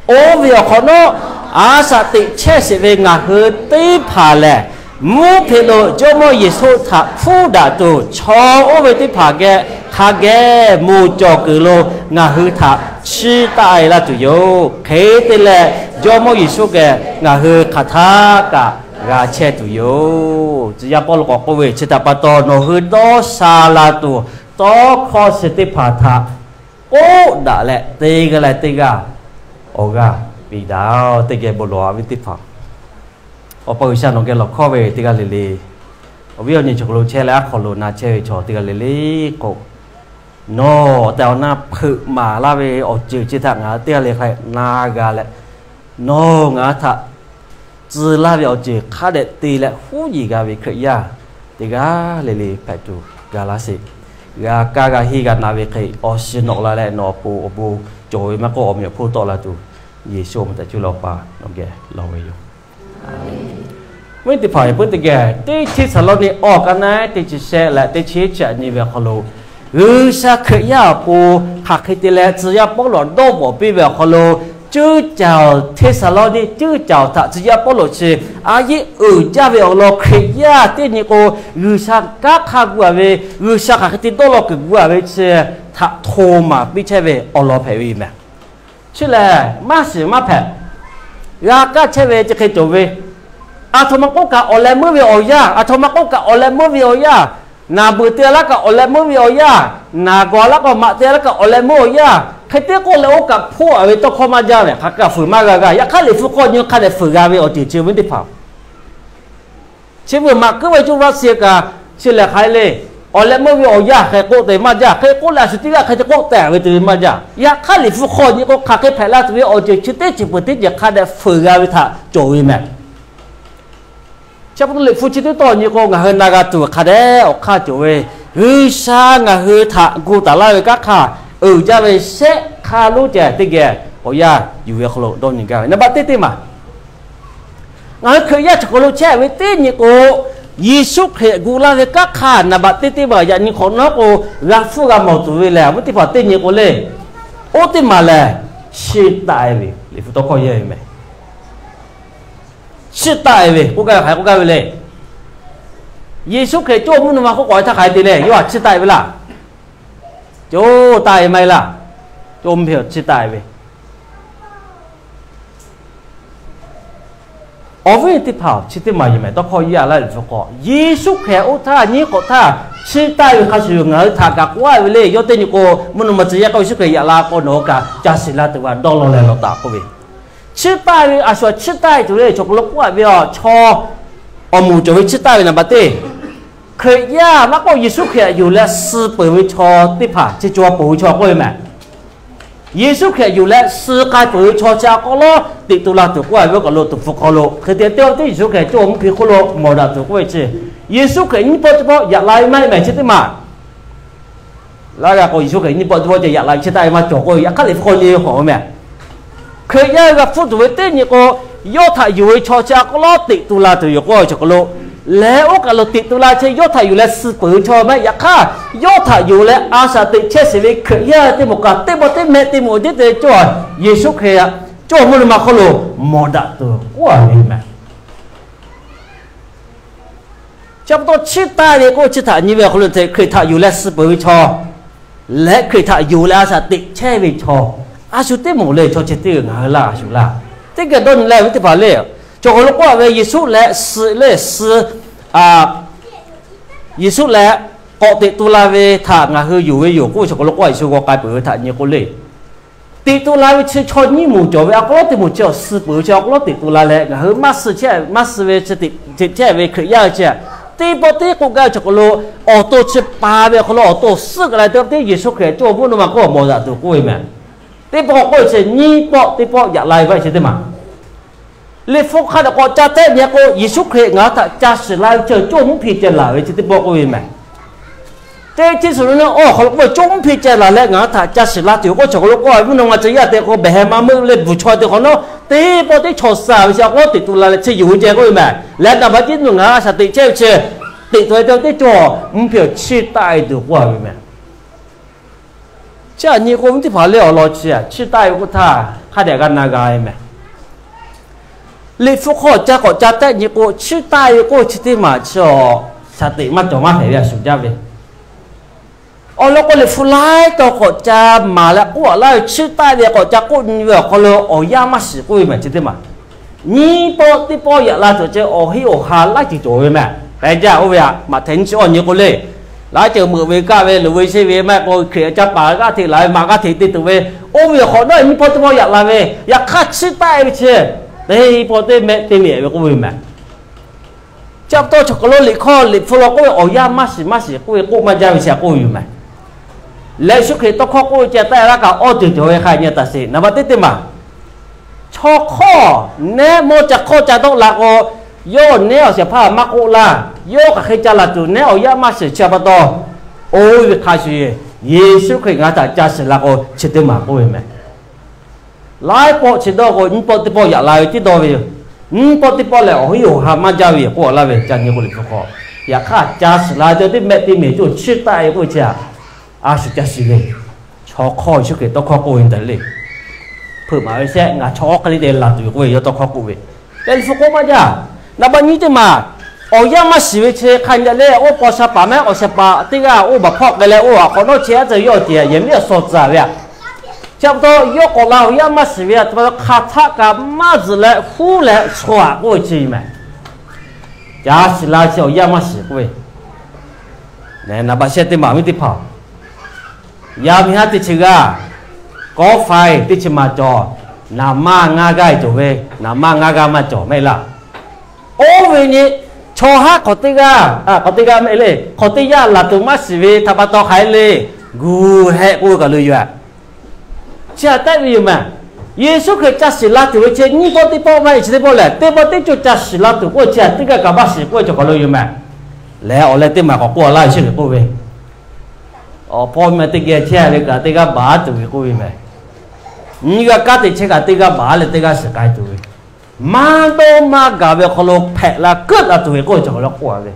oˇ ve awˬ hk'awꞈ nawˉ, a shaꞈ teꞈ chehˇ sheˍ ve ngaˬ hui teˇ hpaˍ lehˬ, mvuhˇ hpeꞈ lo Jawˇmawˇ Yeˍsuˆ htaꞈ hpuˇ daꞈ tuˬ, chaw oˇ ve teˇ hpaˍ geh hk'a geh moˬ cawˬ kuiˬ lo ngaˬ hui htaꞈ chiˇ taˆ e laˇ tuˬ yoˬ. Hk'e te leh, Jawˇmawˇ Yeˍsuˆ geh ngaˬ hui hk'aˬ htaˆ kaꞈ g'a chehˇ tuˬ yoˬ. Tcuh yaˇ Pawˇluꞈ k'awꞈ k'oˆ ve, chi htaꞈ pa taw nawˬ hui dawˇ sha la tuˬ, tawˇ hkawˇ chi teˇ hpaˍ htaꞈ k'oˆ daꞈ leh, teˇ g'aˇ leh teˇ g'aˇ awˬ g'aˇ piˇ daꞈ-oˬ. Teˇ geh bon lawˬ-a ve teˇ hpaˍ, Awˬ pa G'uiˬsha nawˬ geh lawˬ hkawˇ ve teˇ g'aˇ le le, awˬ viˉ awˬ nyi chaw hk'aw lo chehˇ leh aˉ hk'aw lo na chehˇ ve chaw teˇ g'aˇ le le k'o, nawˬ tehˬ awˬ na hpeuꞈ maˍ laˇ ve awˬ ceuˬ chi htaꞈ ngaˬ hui teˇ g'aˇ le hk'a na g'a leh, nawˬ ngaˬ hui htaꞈ tcuh laˇ ve awˬ ceuˬ hk'a dehꞈ te leh huˉ yiˍ g'a ve Hkriꞈ yaˇ teˇ g'aˇ le le hpehꞈ tuˬ ga laˇ sheˍ. G'a kaˇ g'a henˇ g'a na ve hk'e awˬ shiˍ nawꞈ la leh nawˬ awˬ pon awˬ bon cawˬ ve maˇ k'oˆ, awˬ meꞈ awˬ hponˇ tawˆ la tuˬ, Yeˍsuˆ awˬ meh htaꞈ cuˇ leh Awˬ pa nawˬ geh lawˬ ve yoˬ. Awˬ viˉ teˇ hpaˍ, awˬ pon teˇ geh teˇ Hteˇsaˍlawˇniˆ awˬ hkanˇ naˉ teˇ chi shehˆ leh teˇ chi chaꞈ nyi ve awˬ hk'aw lo, G'uiˬsha Hkriꞈ yaˇ awˬ pon hk'aˬ hk'e te leh tcuh yaˇ Pawˇluꞈ dawˇ bawˬ piˇ ve awˬ hk'aw lo, cuˇ caˍ-oˬ, Hteˇsaˍlawˇniˆ cuˇ caˍ-oˬ htaꞈ tcuh yaˇ Pawˇluꞈ chi a yeˆ uiˍ jaˇ ve awˬ lawn Hkriꞈ yaˇ teˇ nyi k'o, G'uiˬsha kanˉ hk'a gu-a ve, G'uiˬsha hk'aˬ hk'e te dawˇ law kuiˬ gu-a ve chi htaꞈ hto maˍ piˇ chehˇ ve awˬ lawn hpehꞈ ve yoˬ meh. Chi lehˬ, maˇ shiˍ maˇ hpehꞈ. G'a kaˇ chehˇ ve chi hk'e cawˬ ve, aˬ htoꞈ ma k'oˆ kaꞈ awˬ leh meuˇ ve awˬ yanˇ, aˬ htoꞈ ma k'oˆ kaꞈ awˬ leh meuˇ ve awˬ yanˇ, naˍ beuˬ te laˇ kaꞈ awˬ leh meuˇ ve awˬ yanˇ, naˍ gawˬ laˇ k'o maꞈ te laˇ kaꞈ awˬ leh meuˇ awˬ yanˇ, hk'e te k'oˆ leh oˇ kaꞈ hpoˆ-a ve tawˇ hkawˇ maˇ jaˇ meh. Hk'aˬ kaꞈ fuiˍ maˇ g'a g'a. Yaꞈ hk'aˇ Liꞈ hpu hk'aw nyi hk'a dehꞈ fuiˍ g'a ve awˬ ceuˬ chi ve teˇ hpaˍ, chi veuˬ maꞈ kuiˉ ve coˇ vaˇ shi kaꞈ, chi lehˬ hk'aˬ hk'e le, awˬ leh meuˇ ve awˬ yanˇ hk'e k'oˆ te maˇ jaˇ. Hk'e k'oˆ leh a shu teˇ g'aˇ hk'e te k'oˆ tehꞈ ve te ve maˇ jaˇ. Yaꞈ hk'aˇ Liꞈ hpu hk'aw nyi k'o, hk'aˬ hk'e hpehꞈ la tuˬ ve awˬ ceuˬ chi teˇ ceuˬ peuˬ teˇ ceuˬ hk'a dehꞈ fuiˍ g'a ve htaꞈ cawˬ ve meh. Chi pa taw Liꞈ hpu chi teˇ tawˇ nyi k'o, ngaˬ hui na g'a tuˬ hk'a dehꞈ awˬ hk'aˇ cawˬ ve, G'uiˬsha ngaˬ hui htaꞈ gu taˍ laˇ ve kanˉ hk'a uiˍ jaˇ ve shehˆ hk'aˇ lonˉ ceh teˇ geh awˬ yanˇ yuˬ ve awˬ hk'aw lo dawˇ nyi gaˇ ve. Naˍ baꞈ teˇ teˇ maˬ, ngaˬ hui Hkriꞈ yaˇ chi hk'aw lo chehˇ ve teˇ nyi k'o, Yeˍsuˆ Hkriꞈ gu laˇ ve kanˉ hk'a naˍ baꞈ teˇ teˇ maˬ yaꞈ nyi hk'awꞈ nawˉ k'o, g'a hpfuhˇ g'a mawˬ tuˬ ve lehˬ, awˬ viˉ teˇ hpaˍ, teˇ nyi k'o le, oˇ teˇ maˬ lehˬ, chiˇ taˆ-e ve, Liꞈ hpu tawˇ hkawˇ yehˇ ve meh. Chiˇ taˆ-e ve k'oˆ gaˇ ve hk'aˬ hk'e k'oˆ gaˇ ve le. Yeˍsuˆ Hkriꞈ coˇ mvuhˇ naw ma hk'oˆ k'awꞈ e htaˇ hk'aˬ hk'e te le, yawˇ htaꞈ chiˇ taˆ-e ve laˇ. Coˇ taˆ-e maˇ heˆ laˇ. Coˇ mvuhˇ hpe chiˇ taˆ-e ve. Awˬ viˉ teˇ hpaˍ, chi teˇ maˬ yehˬ mehˍ tawˇ hkawˇ yaˇ laˇ Liꞈ hpu k'awꞈ, Yeˍsuˆ Hkriꞈ oˇ htaˇ nyiˉ k'awꞈ htaˇ chiˇ taˆ ve hk'a shuˍ ngaˬ hui htaꞈ kaꞈ k'oˆ-a ve le. Yawˇ teˇ nyi k'o, mvuhˇ naw ma tcuh yaˇ k'o Yeˍsuˆ Hkriꞈ yaꞈ la k'o, nawˬ hui kaꞈ ca shiˍ la tuˬ g'a dawˇ law leh law taˍ k'oˆ ve. Chiˇ taˆ ve a shu chiˇ taˆ-e tuˬ le, chaw hk'aw lo k'oˆ-a ve a chaw awˬ moˍ cawˬ ve chiˇ taˆ ve naˍ baꞈ teˇ, Hkriꞈ yaˇ maˇ k'oˆ, Yeˍsuˆ Hkriꞈ yuˬ leh suh peuˬ ve chaw teˇ hpaˍ, chi cawˬ peuˬ ve chaw k'oˆ ve meh. Yeˍsuˆ Hkriꞈ yuˬ leh suh k'ai peuˬ ve chaw chi a k'aw lawˉ teꞈ tu la tuˬ k'oˆ-a ve kaꞈ lo, tuˍ hpfuh hk'aw lo hk'e te teˇ teˇ Yeˍsuˆ Hkriꞈ cawˇ mvuhˇ hpe hk'oˆ lo mawˬ daꞈ tuˬ k'oˆ ve chi, Yeˍsuˆ Hkriꞈ nyiˇ pawˆ teˇ pawˆ yaꞈ la ve maˇ heˆ meh chi teˇ maˬ. Laˇ g'a k'o, Yeˍsuˆ Hkriꞈ nyiˇ pawˆ teˇ pawˆ ceh yaꞈ la ve chiˇ taˆ ve maˇ cawˬ k'o, yaꞈ hk'aˇ Liꞈ hpu k'awꞈ nyi ve hk'awꞈ meh. Hkriꞈ yaˇ g'a hpfuhˆ tuˬ ve teˇ nyi k'o, yawˇ htaꞈ yuˬ ve chaw chi a k'aw lawˉ teꞈ tu la tuˬ yoˬ k'oˆ ve chaw hk'aw lo, lehˬ oˇ kaꞈ lo teꞈ tu la chehˇ, yawˇ htaꞈ yuˬ leh suh peuˬ ve chaw meh. Yaꞈ hk'aˇ, yawˇ htaꞈ yuˬ leh a shaꞈ teꞈ chehˇ sheˍ ve Hkriꞈ yaˇ teˇ moˍ kaꞈ teˇ pawˆ teˇ mehˆ teˇ moˍ teˇ te cawˇ, Yeˍsuˆ Hkriꞈ cawˇ mvuhˇ naw ma hk'oˆ lo mawˬ daꞈ tuˬ k'oˆ a ve mehˬ. Chi pa taw chiˇ taˆ ve k'oˆ chi htaꞈ nyi ve awˬ hk'aw lo, Hkriꞈ htaꞈ yonˍ leh suh peuˬ ve chaw leh Hkriꞈ htaꞈ yonˍ leh a shaꞈ teꞈ chehˇ ve chaw, a shu teˇ moˍ le chaw chi teˇ g'aˇ ngaˬ hui laˇ a shu laˇ. Teˇ geh dawˇ nyi leh ve teˇ hpaˍ le, cawˬ hk'aw lo k'oˆ a ve, Yeˍsuˆ leh suh le suh, Yeˍsuˆ leh k'awꞈ teꞈ tu la ve htaꞈ ngaˬ hui yonˍ ve yoˬ k'oˆ ve chaw hk'aw lo k'oˆ a, Yeˍsuˆ g'aw k'ai peuˬ ve htaꞈ nyi k'o le, teꞈ tu la ve chi chaw nyiˇ moˍ cawˬ ve, a k'aw lawˉ teˇ moˍ chi awˬ suh peuˬ ve chi a k'aw lawˉ teꞈ tu la leh ngaˬ hui maˇ suh chehˇ, maˇ suh ve chi teꞈ chehˇ ve Hkriꞈ yaˇ ve chi, teˇ pawˆ teˇ k'oˆ gaˇ ve chaw hk'aw lo awˬ to chi pa ve awˬ hk'aw lo awˬ to suhˉ k'ai la ve teˇ pawˆ teˇ Yeˍsuˆ Hkriꞈ cawˇ mvuhˇ naw ma hk'oˆ mawˬ daꞈ tuˬ k'oˆ ve mehˬ. Teˇ pawˆ k'oˆ ve chi nyiˇ pawˆ teˇ pawˆ yaꞈ la ve vaˇ chi teˇ maˬ. Liꞈ hpu hk'a dehꞈ k'awꞈ ca tehˆ nyi k'o, Yeˍsuˆ Hkriꞈ ngaˬ hui htaꞈ ca shiˍ la ve chi cawˇ mvuhˇ hpe ceh laˬ ve chi teˇ pawˆ k'oˆ ve mehˬ. Teˇ chi suhˍ lo awˬ hk'aw lo k'oˆ ve, cawˇ mvuhˇ hpe ceh laˬ leh ngaˬ hui htaꞈ ca shiˍ la tuˬ k'oˆ chaw hk'aw lo k'oˆ ve, mvuhˇ naw ma ceh yaˇ tehꞈ k'o behˬ heh ma meuˆ leh bvuhˬ chaw te hk'awꞈ nawˉ, teˇ pawˆ teˇ chaw suh ve chi a k'aw lawˉ teꞈ tu la leh chi yonˍ ve ceh k'oˆ ve mehˬ. Lehˬ naˍ baꞈ tiˉ nawˬ ngaˬ hui a shaꞈ teꞈ chehˇ ve chi teꞈ tu ve teˇ pawˆ teˇ cawˇ mvuhˇ hpe awˬ chiˇ taˆ e tuˬ k'oˆ a ve mehˬ. Chi aꞈ nyi k'o, mvuhˇ teˇ hpaˍ lehˬ awˬ lawn chi chiˇ taˆ ve k'oˆ htaˇ hk'a dehꞈ g'a na g'a ve mehˬ. Liꞈ hpu hk'aw ca k'awꞈ ca tehˆ nyi k'o, chiˇ taˆ ve k'oˆ chi teˇ maˬ chi awˬ shaˍ teꞈ maˇ cawˬ maˇ hpehꞈ ve a shuˍ jaˇ ve. Awˬ lawn k'o, Liꞈ hpu laiˉ taw k'awꞈ ca maˍ leh k'oˆ a laˇ ve, chiˇ taˆ ve k'awꞈ ca k'oˆ nyi ve awˬ hk'aw lo awˬ yanˇ maˇ shiˍ k'oˆ ve mehˬ chi teˇ maˬ. Nyiˇ pawˆ teˇ pawˆ yaꞈ la tuˬ ceh awˬ heˆ awˬ ha laiˉ ceuˬ cawˬ ve mehˬ. Hk'e jaˇ oˇ ve aꞈ, maꞈ htehˍ nyiˇ chi awˇ nyi k'o le, laiˉ ceuˬ meuꞈ ve kaˇ ve loˍ ve sheˆ ve maˇ heˆ k'o, Hkriꞈ ca paˍ g'aˇ hteꞈ laˬ ve maꞈ g'aˇ hteꞈ te tuˬ ve, oˇ ve awˬ hk'awꞈ nawˉ nyiˇ pawˆ teˇ pawˆ yaꞈ la ve, yaꞈ hk'aˇ chiˇ taˆ e ve chi teˇ pawˆ teˇ mehˆ teˇ mehˆ ve k'oˆ ve mehˬ. Chi pa taw chaw hk'aw lo Liꞈ hkawˇ Liꞈ hpu lo k'oˆ ve awˬ yanˇ maˇ shiˍ maˇ shiˍ k'oˆ ve k'oˆ maˇ jaˇ ve chi k'oˆ ve yoˬ mehˬ. Leh Yeˍsuˆ Hkriꞈ tawˇ hkawˇ k'oˆ ve ceh taˆ e laˇ kaꞈ awˇ ceuˬ cawˬ ve hk'a nyi taˍ sheˍ. Naˍ baꞈ teˇ teˇ maˬ, chaw hk'awˇ nehˉ mawˇ ca hk'awˇ ca dawˆ la k'o, yawˇ nehˉ awˬ shehˍ hpaˇ maˇ k'oˆ laˇ. Yawˇ hk'aˬ hk'e ca laˬ tuˬ nehˉ awˬ yanˇ maˇ shiˍ chi pa taw, oˇ ve hk'a shuˍ Yeˍsuˆ Hkriꞈ ngaˬ hui htaꞈ ca shiˍ la k'o chi teˇ maˬ k'oˆ ve mehˬ. Laiˉ pawˆ chi dawˇ k'o, nyiˇ pawˆ teˇ pawˆ yaꞈ la ve tiˉ dawˇ ve yoˬ. Nyiˇ pawˆ teˇ pawˆ lehˬ awˬ heˆ awˬ ha maˇ jaˇ ve k'oˆ laˇ ve ca nyi k'o Liꞈ hpu hk'aw. Yaꞈ hk'aˇ ca shiˍ la ve teˇ mehˆ teˇ mehˆ cawˬ chiˇ taˆ e k'oˆ ve chi a, a shuˍ ca shiˍ ve. Chaw hk'awˇ Yeˍsuˆ Hkriꞈ tawˇ hkawˇ k'oˆ ve ta le. Hpeuꞈ maˍ ve shehˆ ngaˬ chaw hk'aˬ hk'e te laˬ tuˬ ve k'oˆ ve yawˇ tawˇ hkawˇ k'oˆ ve. Leh Liꞈ hpu k'oˆ maˇ jaˇ. Naˍ baꞈ nyiˇ teˇ maˬ, awˬ yanˇ maˇ shiˍ ve chi hk'a nyi leh oˇ paw sha paˍ mehˆ awˬ shehˍ paˍ teˇ g'aˇ oˇ baˬ hpawˆ k'ai leh oˇ a hk'awꞈ nawˉ chi a tcuh yawˇ tiꞈ yehˬ miˉ awˬ suhˍ tcuh ve a. Chi pa taw yawˇ k'awꞈ la awˬ yanˇ maˇ shiˍ ve a, hk'aˬ htaˆ kaꞈ maˇ zuhꞈ leh huˉ leh sho aꞈ k'oˆ ve chi mehˬ. Ca shiˍ la chi awˬ yanˇ maˇ shiˍ k'oˆ ve. Naˍ baꞈ shehˆ teˇ maˬ ve teˇ hpaˍ, yaˇ miˇ haˉ teˇ chi g'aˇ, kawˆ faiˇ teˇ chi maˬ cawˬ, naˍ manˇ ngaˇ g'aˇ cawˬ ve, naˍ manˇ ngaˇ g'aˇ maˇ cawˬ mehˆ laˇ. Oˇ ve nyi, chaw haˉ hk'awꞈ teˇ g'aˇ, hk'awꞈ teˇ g'aˇ mehˆ le, hk'awꞈ teˇ yanˇ laˬ tuˬ maˇ shiˍ ve htaꞈ pa taw hk'aˬ hk'e le gu heh k'oˆ ve kaꞈ loꞈ yoˬ. Chi htaꞈ tehˆ ve yoˬ mehˬ. Yeˍsuˆ Hkriꞈ ca shiˍ la tuˬ ve chi nyiˇ pawˆ teˇ pawˆ maˇ heˆ chi teˇ pawˆ lehˬ, teˇ pawˆ teˇ cawˬ ca shiˍ la tuˬ k'oˆ chi htaꞈ teˇ g'aˇ kaꞈ maˇ shiˍ k'oˆ ve cawˬ kaꞈ loꞈ yoˬ mehˬ. Leh awˬ leh teˇ maˬ k'awꞈ k'oˆ a laˇ ve chi ve k'oˆ ve, awˬ hpawˇ meh teˇ geh chehˇ ve kaꞈ teˇ g'aˇ baˬ tuˬ ve k'oˆ ve mehˬ. Nyiˇ g'aˇ kanˉ te chehˇ kaꞈ teˇ g'aˇ baˬ leh teˇ g'aˇ shiˍ k'ai tuˬ ve, maˇ dawˇ maˇ gaˬ ve awˬ hk'aw lo hpehꞈ la keuˆ la tuˬ ve k'oˆ ve cawˬ kaꞈ loꞈ k'oˆ a ve.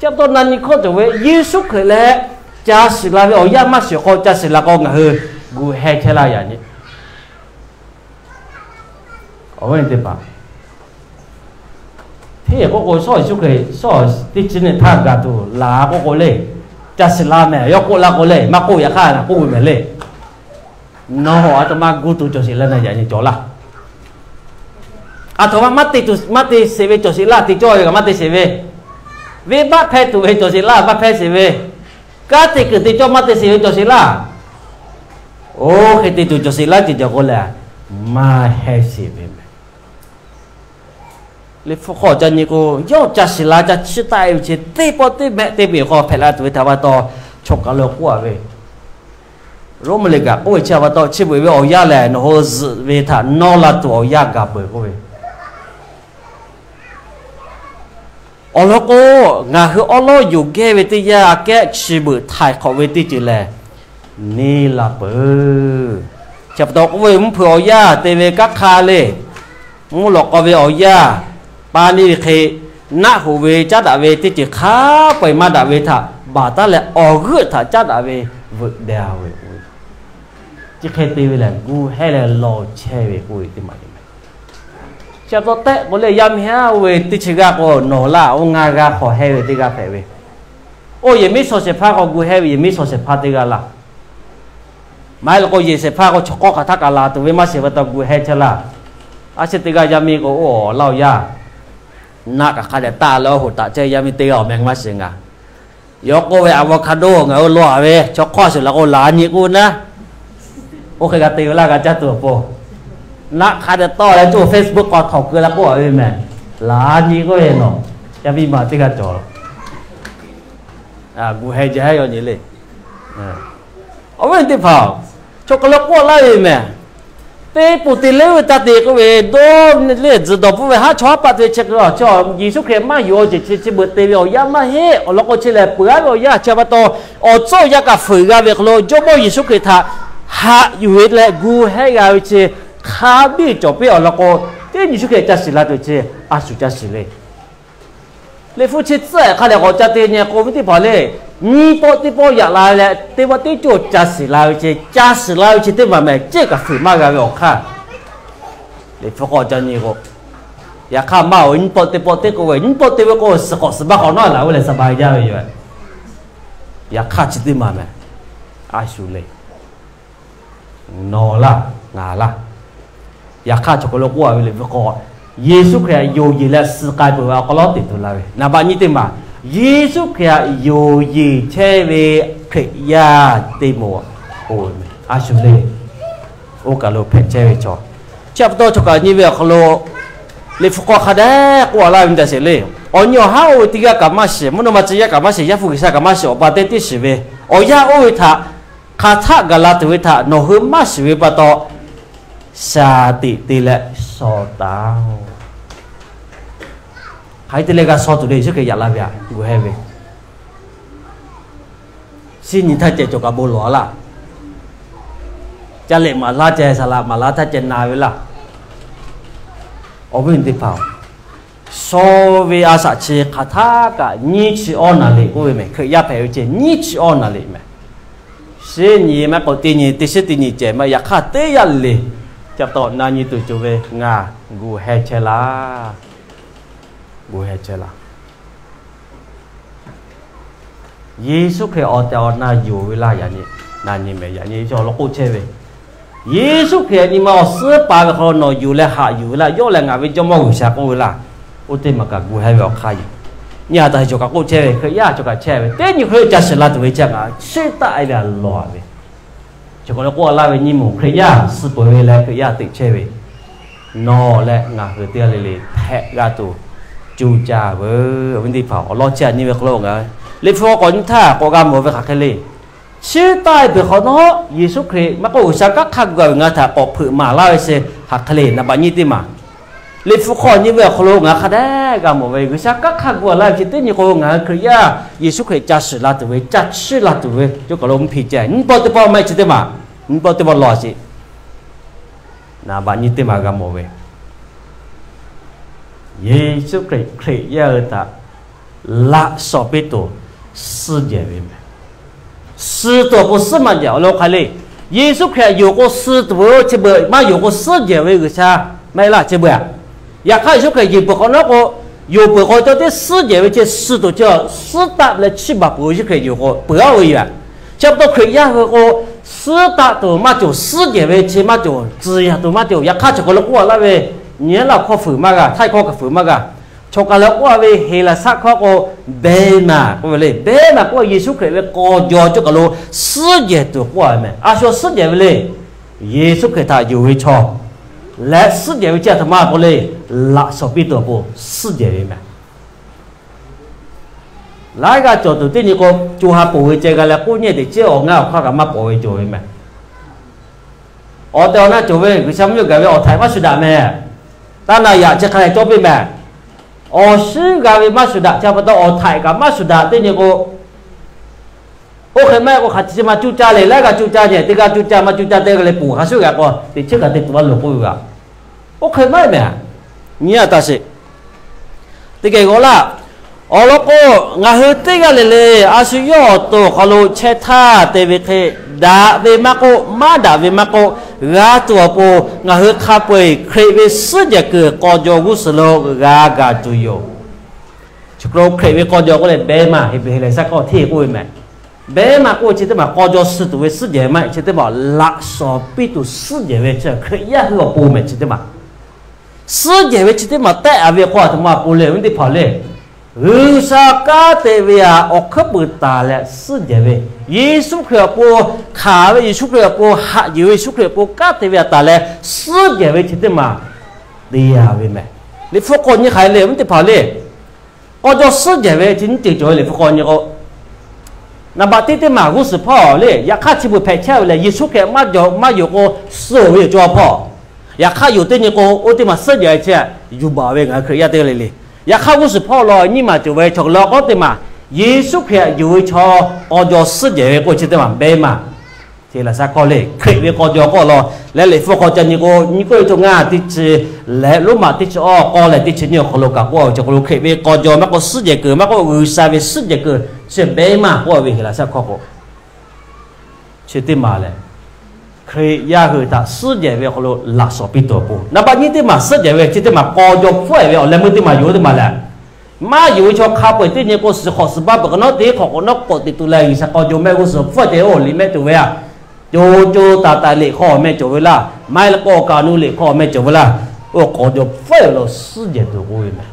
Chi pa taw na nyi hkawˇ cawˬ ve Yeˍsuˆ Hkriꞈ leh ca shiˍ la ve awˬ yanˇ maˇ shiˍ k'o ca shiˍ la k'o ngaˬ hui gu heh chehˇ laˇ yaꞈ nyi. Awˬ viˉ teˇ hpaˍ, hteˇ k'oˆ k'o shawˉ Yeˍsuˆ Hkriꞈ shawˉ teˇ chi neˇ htaˇ gaˬ tuˬ laˬ k'oˆ k'o le, ca shiˍ la mehˬ yawˇ k'oˆ laˇ k'o le, maˇ k'oˆ yaꞈ hk'aˇ naˬ k'oˆ ve mehˬ le. Nawˬ a htoꞈ ma gu tuˬ cawˬ sheˍ laˇ na yaꞈ nyi cawˬ laˇ. A htoꞈ ma maˇ te tuˬ maˇ te sheˍ ve cawˬ sheˍ laˇ, te cawˇ ve kaꞈ maˇ te sheˍ ve, venˇbaˆ hpehˇ tuˬ ve cawˬ sheˍ laˇ maˇ hpehˇ sheˍ ve, kanˉ te kuiˬ te cawˇ maˇ te sheˍ ve cawˬ sheˍ laˇ. Oˇ hk'e te tuˬ cawˬ sheˍ laˇ ceuˬ cawˬ k'o lehˬ, maˇ heh sheˍ ve mehˬ. Liꞈ hpu hk'aw ca nyi k'o, yawˇ ca shiˍ la ca chiˇ taˆ e ve chi teˇ pawˆ teˇ mehˆ teˇ mehˆ hk'aw hpehꞈ la tuˬ ve htaꞈ pa taw, chaw kaˬ lo k'oˆ a ve, Roˉmaꞈ liꞈ kaꞈ k'oˆ ve chi htaꞈ pa taw, chi beuꞈ ve awˬ yanˇ lehˬ nawˬ hui zuhꞈ ve htaꞈ nawˇ la tuˬ awˬ yanˇ gaˬ peuˬ k'oˆ ve. Awˬ lawn k'o, ngaˬ hui awˉ lawˉ yonˍ gehˇ ve teˇ yanˇ aꞈ kehˉ chi beuꞈ htaiˍ hk'awꞈ ve teˇ ceuˬ lehˬ, neˇ la peuˬ. Chi pa taw k'oˆ ve, mvuhˇ hpeuꞈ awˬ yanˇ te ve kanˉ hk'aˇ le, mvuhˇ lawꞈ k'aw ve awˬ yanˇ pa neˇ ve hk'e, naˆ hoꞈ ve caˉ daꞈ ve teˇ ceuˬ hk'a peu-eˬ maˇ daꞈ ve htaꞈ baˬ taˉ leh awˬ g'euˆ htaꞈ caˉ daꞈ ve veuꞈ deh a ve k'oˆ ve. chi hk'e te ve lehˬ, gu hehˇ leh lawˬ chehˇ ve k'oˆ ve teˇ maˬ le. Chi pa taw tehꞈ k'o leh, yaˇ miˇ haˉ oˇ ve teˇ chi g'aˇ k'o nawˬ laˇ, oˇ ngaˇ g'aˇ hk'aw hehˇ ve teˇ g'aˇ hpehꞈ ve. Oˇ yehˬ miˉ shawˍ shehˍ hpaˇ k'o gu hehˇ ve yehˬ miˉ shawˍ shehˍ hpaˇ teˇ g'aˇ laˇ. Maˇ heˆ leh k'o yehˬ shehˍ hpaˇ k'o chaw hk'awˇ hk'aˬ htaˇ kaꞈ laˬ tuˬ ve maˇ shiˍ pa taw gu hehˇ chehˇ laˇ. A shu teˇ g'aˇ yaˇ miˇ k'o, oˇ awˬ laˇ awˬ yaˇ naˆ kaꞈ hk'a dehꞈ taˆ leh oˇ hoꞈ taꞈ chehˇ yaˇ miˇ teˇ g'aˇ awˬ meh maˇ shiˍ ngaˬ. Yawˇ k'oˆ ve, avocado ngaˬ hui law a ve, chaw hk'awˇ shiˍ la k'o laˬ nyi k'oˆ naˉ. Oˇ hk'e g'a te ve laˇ g'a caˇ tuˬ awˬ pon, naˆ hk'a dehꞈ tawˆ leh cawˇ Facebook k'awꞈ htawnˍ keu la k'oˆ a ve meh. Laˬ nyi k'oˆ ve nawˬ, yaˇ miˇ ma teˇ g'aˇ cawˬ. Gu heh jaˇ heh yaw nyi le. Awˬ viˉ teˇ hpaˍ, chaw hk'aˬ lo k'oˆ laˇ ve meh. Teˇ poˬ te leuˉ ve taˇ te k'oˆ ve, dawˇ leh tzuhˬ dawˬ pfuhˇ ve haˉ chaw haˉ paˆ te ve chi hk'e, Yeˍsuˆ Hkriꞈ maˇ yonˍ ceuˬ chi chi beuꞈ te ve awˬ yanˇ maˇ heˆ. Awˬ lawn k'o chi lehˬ, peuˬ aˉ ve awˬ yanˇ chi pa taw, awˬ tcuhˉ awˬ yanˇ kaꞈ fuiˍ g'a ve hk'aw lo Jawˇmawˇ Yeˍsuˆ Hkriꞈ htaꞈ haꞈ yuˬ ve leh gu hehˇ g'a ve chi hk'a biˇ cawˬ piˇ. Awˬ lawn k'o, teˇ nyi Yeˍsuˆ Hkriꞈ ca shiˍ la tuˬ chi a shu ca shiˍ le. Liꞈ hpu chi tcuhˉ hk'a dehꞈ k'awꞈ ca te nyi k'o, viˉ teˇ hpaˍ le, nyiˇ pawˆ teˇ pawˆ yaꞈ la leh teˇ pawˆ teˇ cawˇ ca shiˍ la ve chi, ca shiˍ la ve chi teˇ maˬ mehˍ ceˇ kaꞈ fuiˍ maˇ g'a ve awˬ hk'aˇ. Liꞈ hpu k'awꞈ ca nyi k'o, yaꞈ hk'aˇ maˇ oˬ, nyiˇ pawˆ teˇ pawˆ teˇ k'oˆ ve, nyiˇ pawˆ teˇ ve k'o suhˍ k'awꞈ suhˍ baˆ k'awꞈ nawˉ laˬ ve lehˬ, suhˍ baˬ jaˇ ve yoˬ. Yaꞈ hk'aˇ chi teˇ maˬ mehˍ a shu le. Nawˬ laˇ, ngaˬ laˇ. Yaꞈ hk'aˇ chaw hk'aˬ lo k'oˆ a ve le ve k'o, Yeˍsuˆ Hkriꞈ htaꞈ yonˍ yeˬ leh suh k'ai peuˬ ve awˬ hk'aw lo teꞈ tuˬ la ve, naˍ baꞈ nyi teˇ maˬ, Yeˍsuˆ Hkriꞈ htaꞈ yonˍ yeˬ chehˇ ve Hkriꞈ yaˇ teˇ moˍ k'oˆ ve meh a shu le. Oˇ kaˬ lo hpehꞈ chehˇ ve chaw, chi pa taw chaw kaꞈ nyi ve awˬ hk'aw lo Liꞈ hpu hk'aw hk'a dehꞈ k'oˆ a laˇ ve meh taꞈ sheˍ le. Awˬ nyi awˬ haˉ oˇ ve teˇ g'aˇ kaꞈ maˇ shiˍ, mvuhˇ naw ma tcuh yaˇ kaꞈ maˇ shiˍ, yaˇ hpu G'uiˬsha kaꞈ maˇ shiˍ, awˬ pa teˇ tiˉ shiˍ ve awˬ yanˇ oˇ ve htaꞈ hk'aˬ htaˆ gaˬ la tuˬ ve htaꞈ nawˬ hui maˇ shiˍ ve pa taw, shaˍ tiꞈ te leh shaw taˍ-oˬ. Hk'aˬ hk'e te leh g'a shaw tuˬ le, Yeˍsuˆ Hkriꞈ yaꞈ la ve htaꞈ gu heh ve. Shinˉ nyi htaˇ ceh cawˬ kaꞈ bon lawˬ a laˇ. Caˇ lehꞈ maˍ laˇ ceh, saˍ laꞈ maˍ laˇ htaˇ ceh na ve laˇ. Awˬ viˉ teˇ hpaˍ-oˬ, shaw ve a shaꞈ chi hk'aˬ htaˆ kaꞈ nyiˇ chi awˇ naˍ riˍ k'oˆ ve meh. Hkriꞈ yaˇ hpehꞈ ve ceh nyiˇ chi awˇ naˍ riˍ meh. Shinˉ nyi maˇ k'o teˇ nyi, teˇ shinˉ teˇ nyi ceh maˇ, yaꞈ hk'aˇ teˇ yanˇ le. Ca taw na nyi tuˬ cawˬ ve ngaˬ gu heh chehˇ laˇ. Gu heh chehˇ laˇ. Yeˍsuˆ Hkriꞈ awˬ tehˬ awˬ na yonˍ ve laˇ. Yaꞈ nyi, na nyi meh, yaꞈ nyi awˬ lawn k'oˆ chehˇ ve, Yeˍsuˆ Hkriꞈ nyi ma awˬ suhˉ pa ve hk'aw lo nawˬ yonˍ leh haꞈ yuˬ ve laˇ. Yawˇ lehˬ ngaˬ ve Jawˇmawˇ G'uiˬsha k'oˆ ve laˇ. Oˇ teˇ maˬ kaꞈ gu heh ve awˬ hk'aˇ yoˬ. Nyi a taꞈ heˍ cawˬ kaꞈ k'oˆ chehˇ ve, Hkriꞈ yaˇ cawˬ kaꞈ chehˇ ve, teˇ nyi hk'e ca shiˍ la tuˬ ve chi ngaˬ chiˇ taˆ e ve a lawˬ ve. Chi hk'aw lo k'oˆ a laˇ ve nyi moˍ Hkriꞈ yaˇ suh peuˬ ve leh Hkriꞈ yaˇ teꞈ chehˇ ve, nawˬ leh ngaˬ hui teˇ g'aˇ le le hpehꞈ g'a tuˬ cuˇ caˇ veuˬ. Awˬ viˉ teˇ hpaˍ, awˬ lawn chi a nyi ve hk'aw lo ngaˬ Liꞈ hpu k'awꞈ nyi htaˇ k'awꞈ g'a mawˬ ve hk'aˬ hk'e le. Chi taˆ e peuˬ hk'awꞈ nawˉ, Yeˍsuˆ Hkriꞈ maˇ k'oˆ G'uiˬsha kanˉ hk'a gu a ve ngaˬ htaꞈ k'awꞈ hpeuꞈ maˍ laˇ ve chi hk'aˬ hk'e le. Naˍ baꞈ nyi teˇ maˬ, Liꞈ hpu hk'aw nyi ve awˬ hk'aw lo ngaˬ hk'a dehꞈ g'a mawˬ ve, G'uiˬsha kanˉ hk'a gu a laˇ ve chi teˇ nyi k'o, ngaˬ hui Hkriꞈ yaˇ Yeˍsuˆ Hkriꞈ ca shiˍ la tuˬ ve, ca chiˇ la tuˬ ve, yawˇ kaˬ lo mvuhˇ hpe ceh nyiˇ pawˆ teˇ pawˆ maˇ heˆ chi teˇ maˬ, nyiˇ pawˆ teˇ pawˆ lawˬ sheˍ. Naˍ baꞈ nyi teˇ maˬ g'a mawˬ ve, Yeˍsuˆ Hkriꞈ Hkriꞈ yaˇ hui htaꞈ laꞈ shawˍ piˇ tuˬ suhˉ jehˬ ve meh. Suh tuˬ awˬ pon suhˉ maˇ jehˬ. Awˬ lawn hk'aˬ le, Yeˍsuˆ Hkriꞈ htaꞈ yonˍ k'o suh tuˬ ve, chi beuꞈ maˇ yonˍ k'o suhˉ jehˬ ve G'uiˬsha maˇ heˆ laˇ, chi beuꞈ. Yaꞈ hk'aˇ Yeˍsuˆ Hkriꞈ yonˍ peuˬ hk'awꞈ nawˉ k'o, yonˍ peuˬ hk'awꞈ cawˇ teˇ suhˉ jehˬ ve chi suh tuˬ chi suhˉ taˆ leh chiˇ baˬ peuˬ ve Yeˍsuˆ Hkriꞈ yonˍ k'o peuˬ aˉ ve yoˬ. Chi pa taw Hkriꞈ yaˇ hui k'o, suhˉ taˆ tuˬ maˇ cawˬ, suhˉ jehˬ ve chi maˇ cawˬ, tcuhˍ yaˍ tuˬ maˇ cawˬ. Yaꞈ hk'aˇ chaw hk'aˬ lo k'oˆ a laˇ ve, nyi laˇ hkawˇ fuiˍ maˇ g'a, htaiˇ hkawˇ kaꞈ fuiˍ maˇ g'a. Chaw kaˬ leh k'oˆ a ve Heˍlaˍsaˆ hkawˇ k'o, bema k'oˆ ve le. Bema k'oˆ ve Yeˍsuˆ Hkriꞈ ve k'aw jaw cawˇ kaˬ lo suhˉ jehˬ tuˬ k'oˆ a ve meh. A shu suhˉ jehˬ ve le. Yeˍsuˆ Hkriꞈ htaꞈ yonˍ ve chaw leh suhˉ jehˬ ve chi a htoꞈ ma k'oˆ le, laꞈ shawˍ piˇ tuˬ awˬ pon suhˉ jehˬ ve meh. Laiˉ g'aˇ cawˬ tuˬ teˇ nyi k'o, co ha poˬ ve ceh g'a leh k'oˆ nyi teꞈ chehˇ, awˬ ngaˇ awˬ hk'aˇ kaꞈ maˇ pawˍ ve cawˬ ve meh. Awˬ tehˬ awˬ na cawˬ ve G'uiˬsha mvuhˇ miˬ gaˬ ve awˬ htaiꞈ maˇ shuˍ daꞈ meh. Taˇ na yaꞈ chi hk'a leh cawˇ piˇ meh. Awˬ shinˉ g'a ve maˇ shuˍ daꞈ, chi pa taw awˬ htaiꞈ kaꞈ maˇ shuˍ daꞈ teˇ nyi k'o, oˇ hk'e maˇ heˆ k'o hk'aˬ chi chi ma cuˇ caˇ le, laiˉ g'aˇ cuˇ caˇ nyi, teˇ g'aˇ cuˇ caˇ maˇ cuˇ caˇ teˇ g'aˇ leh poˬ ha shuˉ g'a k'o, teꞈ chiˉ kaꞈ te tuˬ a loˍ k'oˆ ve g'a. Oˇ hk'e maˇ heˆ meh. Nyi a taˇ sheˍ. Teˇ geh g'awˬ laˇ. Awˬ lawn k'o, ngaˬ hui teˇ g'aˇ le le a shu yawˇ awˬ to awˬ hk'aw lo chehˇ htaˇ te ve hk'e, daꞈ ve maˇ k'oˆ, maˇ daꞈ ve maˇ k'oˆ, g'a tuˬ awˬ pon ngaˬ hui hk'a peu-eˬ Hkriꞈ ve suhˉ jehˬ kuiˬ k'aw jaw g'uˇ suhˍ lo g'a gaˬ tuˬ yoˬ. Chi hk'e lo Hkriꞈ ve k'aw jaw k'oˆ leh beh maˇ, Heˍbrehˇ saˉ k'awˇ hteˇ k'oˆ ve mehˍ. Beh maˇ k'oˆ chi teˇ maˬ k'aw jaw suh tuˬ ve suhˉ jehˬ maˇ heˆ. Chi teˇ maˬ laꞈ shawnˍ piˇ tuˬ suhˉ jehˬ ve chi Hkriꞈ yaˇ hui awˬ pon mehˍ. Chi teˇ maˬ suhˉ jehˬ ve chi teˇ maˬ tehˆ a ve k'o, a htoꞈ ma awˬ pon le, awˬ viˉ teˇ hpaˍ le, G'uiˬsha kanˉ te ve a awˬ hkuiˉ puiˍ taˍ leh suhˉ jehˬ ve, Yeˍsuˆ Hkriꞈ awˬ pon hkanˍ ve, Yeˍsuˆ Hkriꞈ awˬ pon haꞈ yuˬ ve, Yeˍsuˆ Hkriꞈ awˬ pon kanˉ te ve a taˍ leh suhˉ jehˬ ve chi teˇ maˬ te a ve mehˍ. Liꞈ hpu k'awꞈ nyi hk'aˬ hk'e le, awˬ viˉ teˇ hpaˍ le, k'aw jaw suhˉ jehˬ ve chi nyiˇ ceuˬ cawˬ ve Liꞈ hpu k'awꞈ nyi k'o, naˍ baꞈ teˇ teˇ maˬ g'uˇ suhˍ hpawˇ le, yaꞈ hk'aˇ chi beuꞈ hpehꞈ chehˇ ve lehˬ, Yeˍsuˆ Hkriꞈ maˇ yonˍ k'o suh ve yoˬ cawˇ hpawˇ. Yaꞈ hk'aˇ yonˍ teˇ nyi k'o, oˇ teˇ maˬ suhˉ jehˬ ve chi yuˬ baˬ ve ngaˬ hui Hkriꞈ yaˇ teˇ g'aˇ le le. Yaꞈ hk'aˇ g'uˇ suhˍ hpawˇ law nyiˇ maˬ cawˬ ve chaw law k'awˉ teˇ maˬ, Yeˍsuˆ Hkriꞈ yonˍ ve chaw k'aw jaw suhˉ jehˬ ve k'oˆ chi teˇ maˬ beh maˇ. Chi laꞈ shaˉ hkawˇ le, Hkriꞈ ve k'aw jaw k'awꞈ law leh, Liꞈ hpu k'awꞈ ca nyi k'o, nyi k'oˆ ve chaw ngaˇ teˇ chi leh Roˉmaꞈ teˇ chi awˇ k'awˇ leh teˇ chi nyiˇ awˬ hk'aw lo kaꞈ k'oˆ ve, chaw hk'aw lo Hkriꞈ ve k'aw jaw maˇ k'oˆ, suhˉ jehˬ kuiˬ maˇ k'oˆ, G'uiˬsha ve suhˉ jehˬ kuiˬ chi beh maˇ k'oˆ ve Heˍlaˍsaˆ hkawˇ k'o, chi teˇ maˬ lehˬ, Hkriꞈ yaˇ hui htaꞈ suhˉ jehˬ ve awˬ hk'aw lo laꞈ shawnˍ piˇ tuˬ awˬ pon, naˍ baˆ nyiˇ teˇ maˬ suhˉ jehˬ ve chi teˇ maˬ k'aw jaw hpfuhˆ ve awˬ leh meuˇ teˇ maˬ yoˬ teˇ maˬ lehˬ, maˇ yonˍ ve chaw hk'a peu-eˬ teˇ nyi k'o, suhˍ hk'awꞈ suhˍ baˆ peuˬ hk'awꞈ nawˉ teˇ hk'awꞈ k'awꞈ nawˉ k'awꞈ teꞈ tuˬ leh G'uiˬsha k'aw jaw mehˆ g'uˇ suhˍ hpfuhˆ ceh oˇ liꞈ mehˆ tuˬ ve a, co co taiˍ taiˍ liꞈ hk'aw mehˆ cawˬ ve laˇ, maˇ heˆ leh k'o awˬ kaˍ awˬ nu liꞈ hk'aw mehˆ cawˬ ve laˇ, oˇ k'aw jaw hpfuhˆ ve lo suhˉ jehˬ tuˬ k'oˆ ve mehˍ.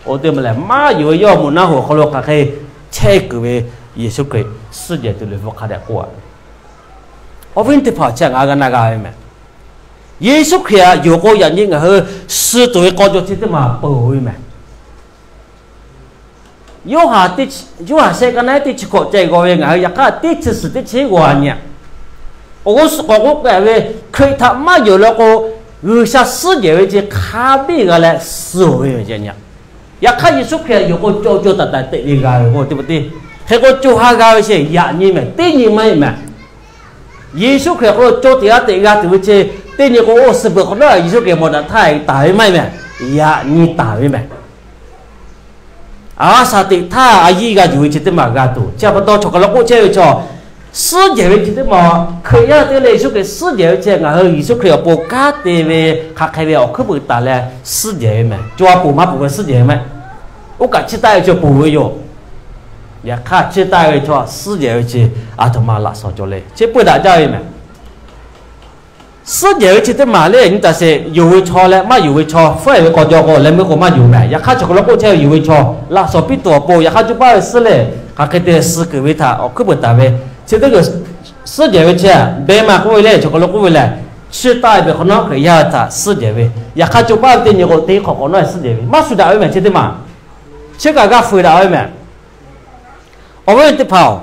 Oˇ teˇ maˬ lehˬ, maˇ yonˍ ve yawˇ moˍ naˆ hoꞈ awˬ hk'aw lo hk'aˬ hk'e chehˇ kuiˬ ve Yeˍsuˆ Hkriꞈ suhˉ jehˬ tuˬ Liꞈ hpu hk'a dehꞈ k'oˆ a ve. Awˬ viˉ teˇ hpaˍ, chi ngaˬ hui g'a na g'a ve mehˍ. Yeˍsuˆ Hkriꞈ htaꞈ yonˍ k'o, yaꞈ nyi ngaˬ hui suh tuˬ ve k'aw jaw chi teˇ maˬ peuˬ ve mehˍ. Yoˇhanˬ, Yoˇhanˬ shehˆ ka naˉ teˇ chi hkawꞈ ceh g'aw ve ngaˬ hui yaꞈ hk'aˇ teˇ chi suhˍ teˇ chi g'aw nyi a. Awˬ g'uˇ suhˍ k'awꞈ k'oˆ k'ai ve, Hkriꞈ htaꞈ maˇ yonˍ law k'o, G'uiˬsha suhˉ jehˬ ve chi hk'a biˇ g'a leh suh ve yoˬ ce nyi a. Yaꞈ hk'aˇ Yeˍsuˆ Hkriꞈ htaꞈ yonˍ k'o, co co taiˍ taiˍ teꞈ ve g'a ve k'o, teˇ pawˆ teˇ hk'e k'o co ha g'a ve chi yaꞈ nyi mehˍ, teˇ nyi maˇ heˆ mehˍ. Yeˍsuˆ Hkriꞈ hk'aw lo co teꞈ g'a teꞈ g'a tuˬ ve chi, teˇ nyi k'o oˇ suh peuˬ hk'awꞈ nawˉ Yeˍsuˆ Hkriꞈ mawˬ daꞈ htaˇ taˍ ve maˇ heˆ mehˍ, yaꞈ nyi taˍ ve mehˍ. A shaˍ teꞈ htaˇ a yiˇ g'a yuˬ ve chi teˇ maˬ g'a tuˬ, chi pa taw chaw hk'aˬ lo k'oˆ chehˇ ve chaw, suhˉ jehˬ ve chi teˇ maˬ, Hkriꞈ yaˇ teˇ g'aˇ leh Yeˍsuˆ Hkriꞈ suhˉ jehˬ ve chi ngaˬ hui Yeˍsuˆ Hkriꞈ awˬ pon kanˉ te ve hk'aˬ hk'e ve awˬ hkuiˉ puiˍ taˍ leh suhˉ jehˬ ve mehˍ. Co ha ponˬ maˇ ponˬ ve suhˉ jehˬ ve mehˍ. Oˇ kaꞈ chiˇ taˆ ve chaw ponˬ ve yoˬ. Yaꞈ hk'aˇ chiˇ taˆ ve chaw suhˉ jehˬ ve chi a htoꞈ ma laꞈ shawnˍ cawˬ le, chi peuˬ daꞈ jaˇ ve mehˍ. Suhˉ jehˬ ve chi teˇ maˬ le, nyi taˍ sheˍ, yonˍ ve chaw leh maˇ yonˍ ve chaw hpfuhˆ ve k'aw jaw k'o leh meuˇ k'o maˇ yonˍ mehˍ. Yaꞈ hk'aˇ chaw hk'aˬ lo k'oˆ chehˇ ve, yonˍ ve chaw laꞈ shawnˍ piˇ tuˬ awˬ pon, yaꞈ hk'aˇ co paˇ ve suhˉ lehˬ hk'aˬ hk'e te suh kuiˬ ve htaꞈ awˬ hkuiˉ puiˍ taˍ ve, chi teˇ g'uˬ suhˉ jehˬ ve chi beh maˇ k'oˆ ve le, chaw hk'aˬ lo k'oˆ ve lehˬ, chiˇ taˆ ve hk'awꞈ nawˉ Hkriꞈ yaˇ htaꞈ suhˉ jehˬ ve. Yaꞈ hk'aˇ co paˇ ve teˇ nyi k'o, teˇ hk'awꞈ hk'awꞈ nawˉ suhˉ jehˬ ve, maˇ shuˍ daꞈ ve mehˍ. Chi teˇ maˬ chi kaꞈ g'a fuiˍ daꞈ ve mehˍ. Awˬ viˉ teˇ hpaˍ-oˬ,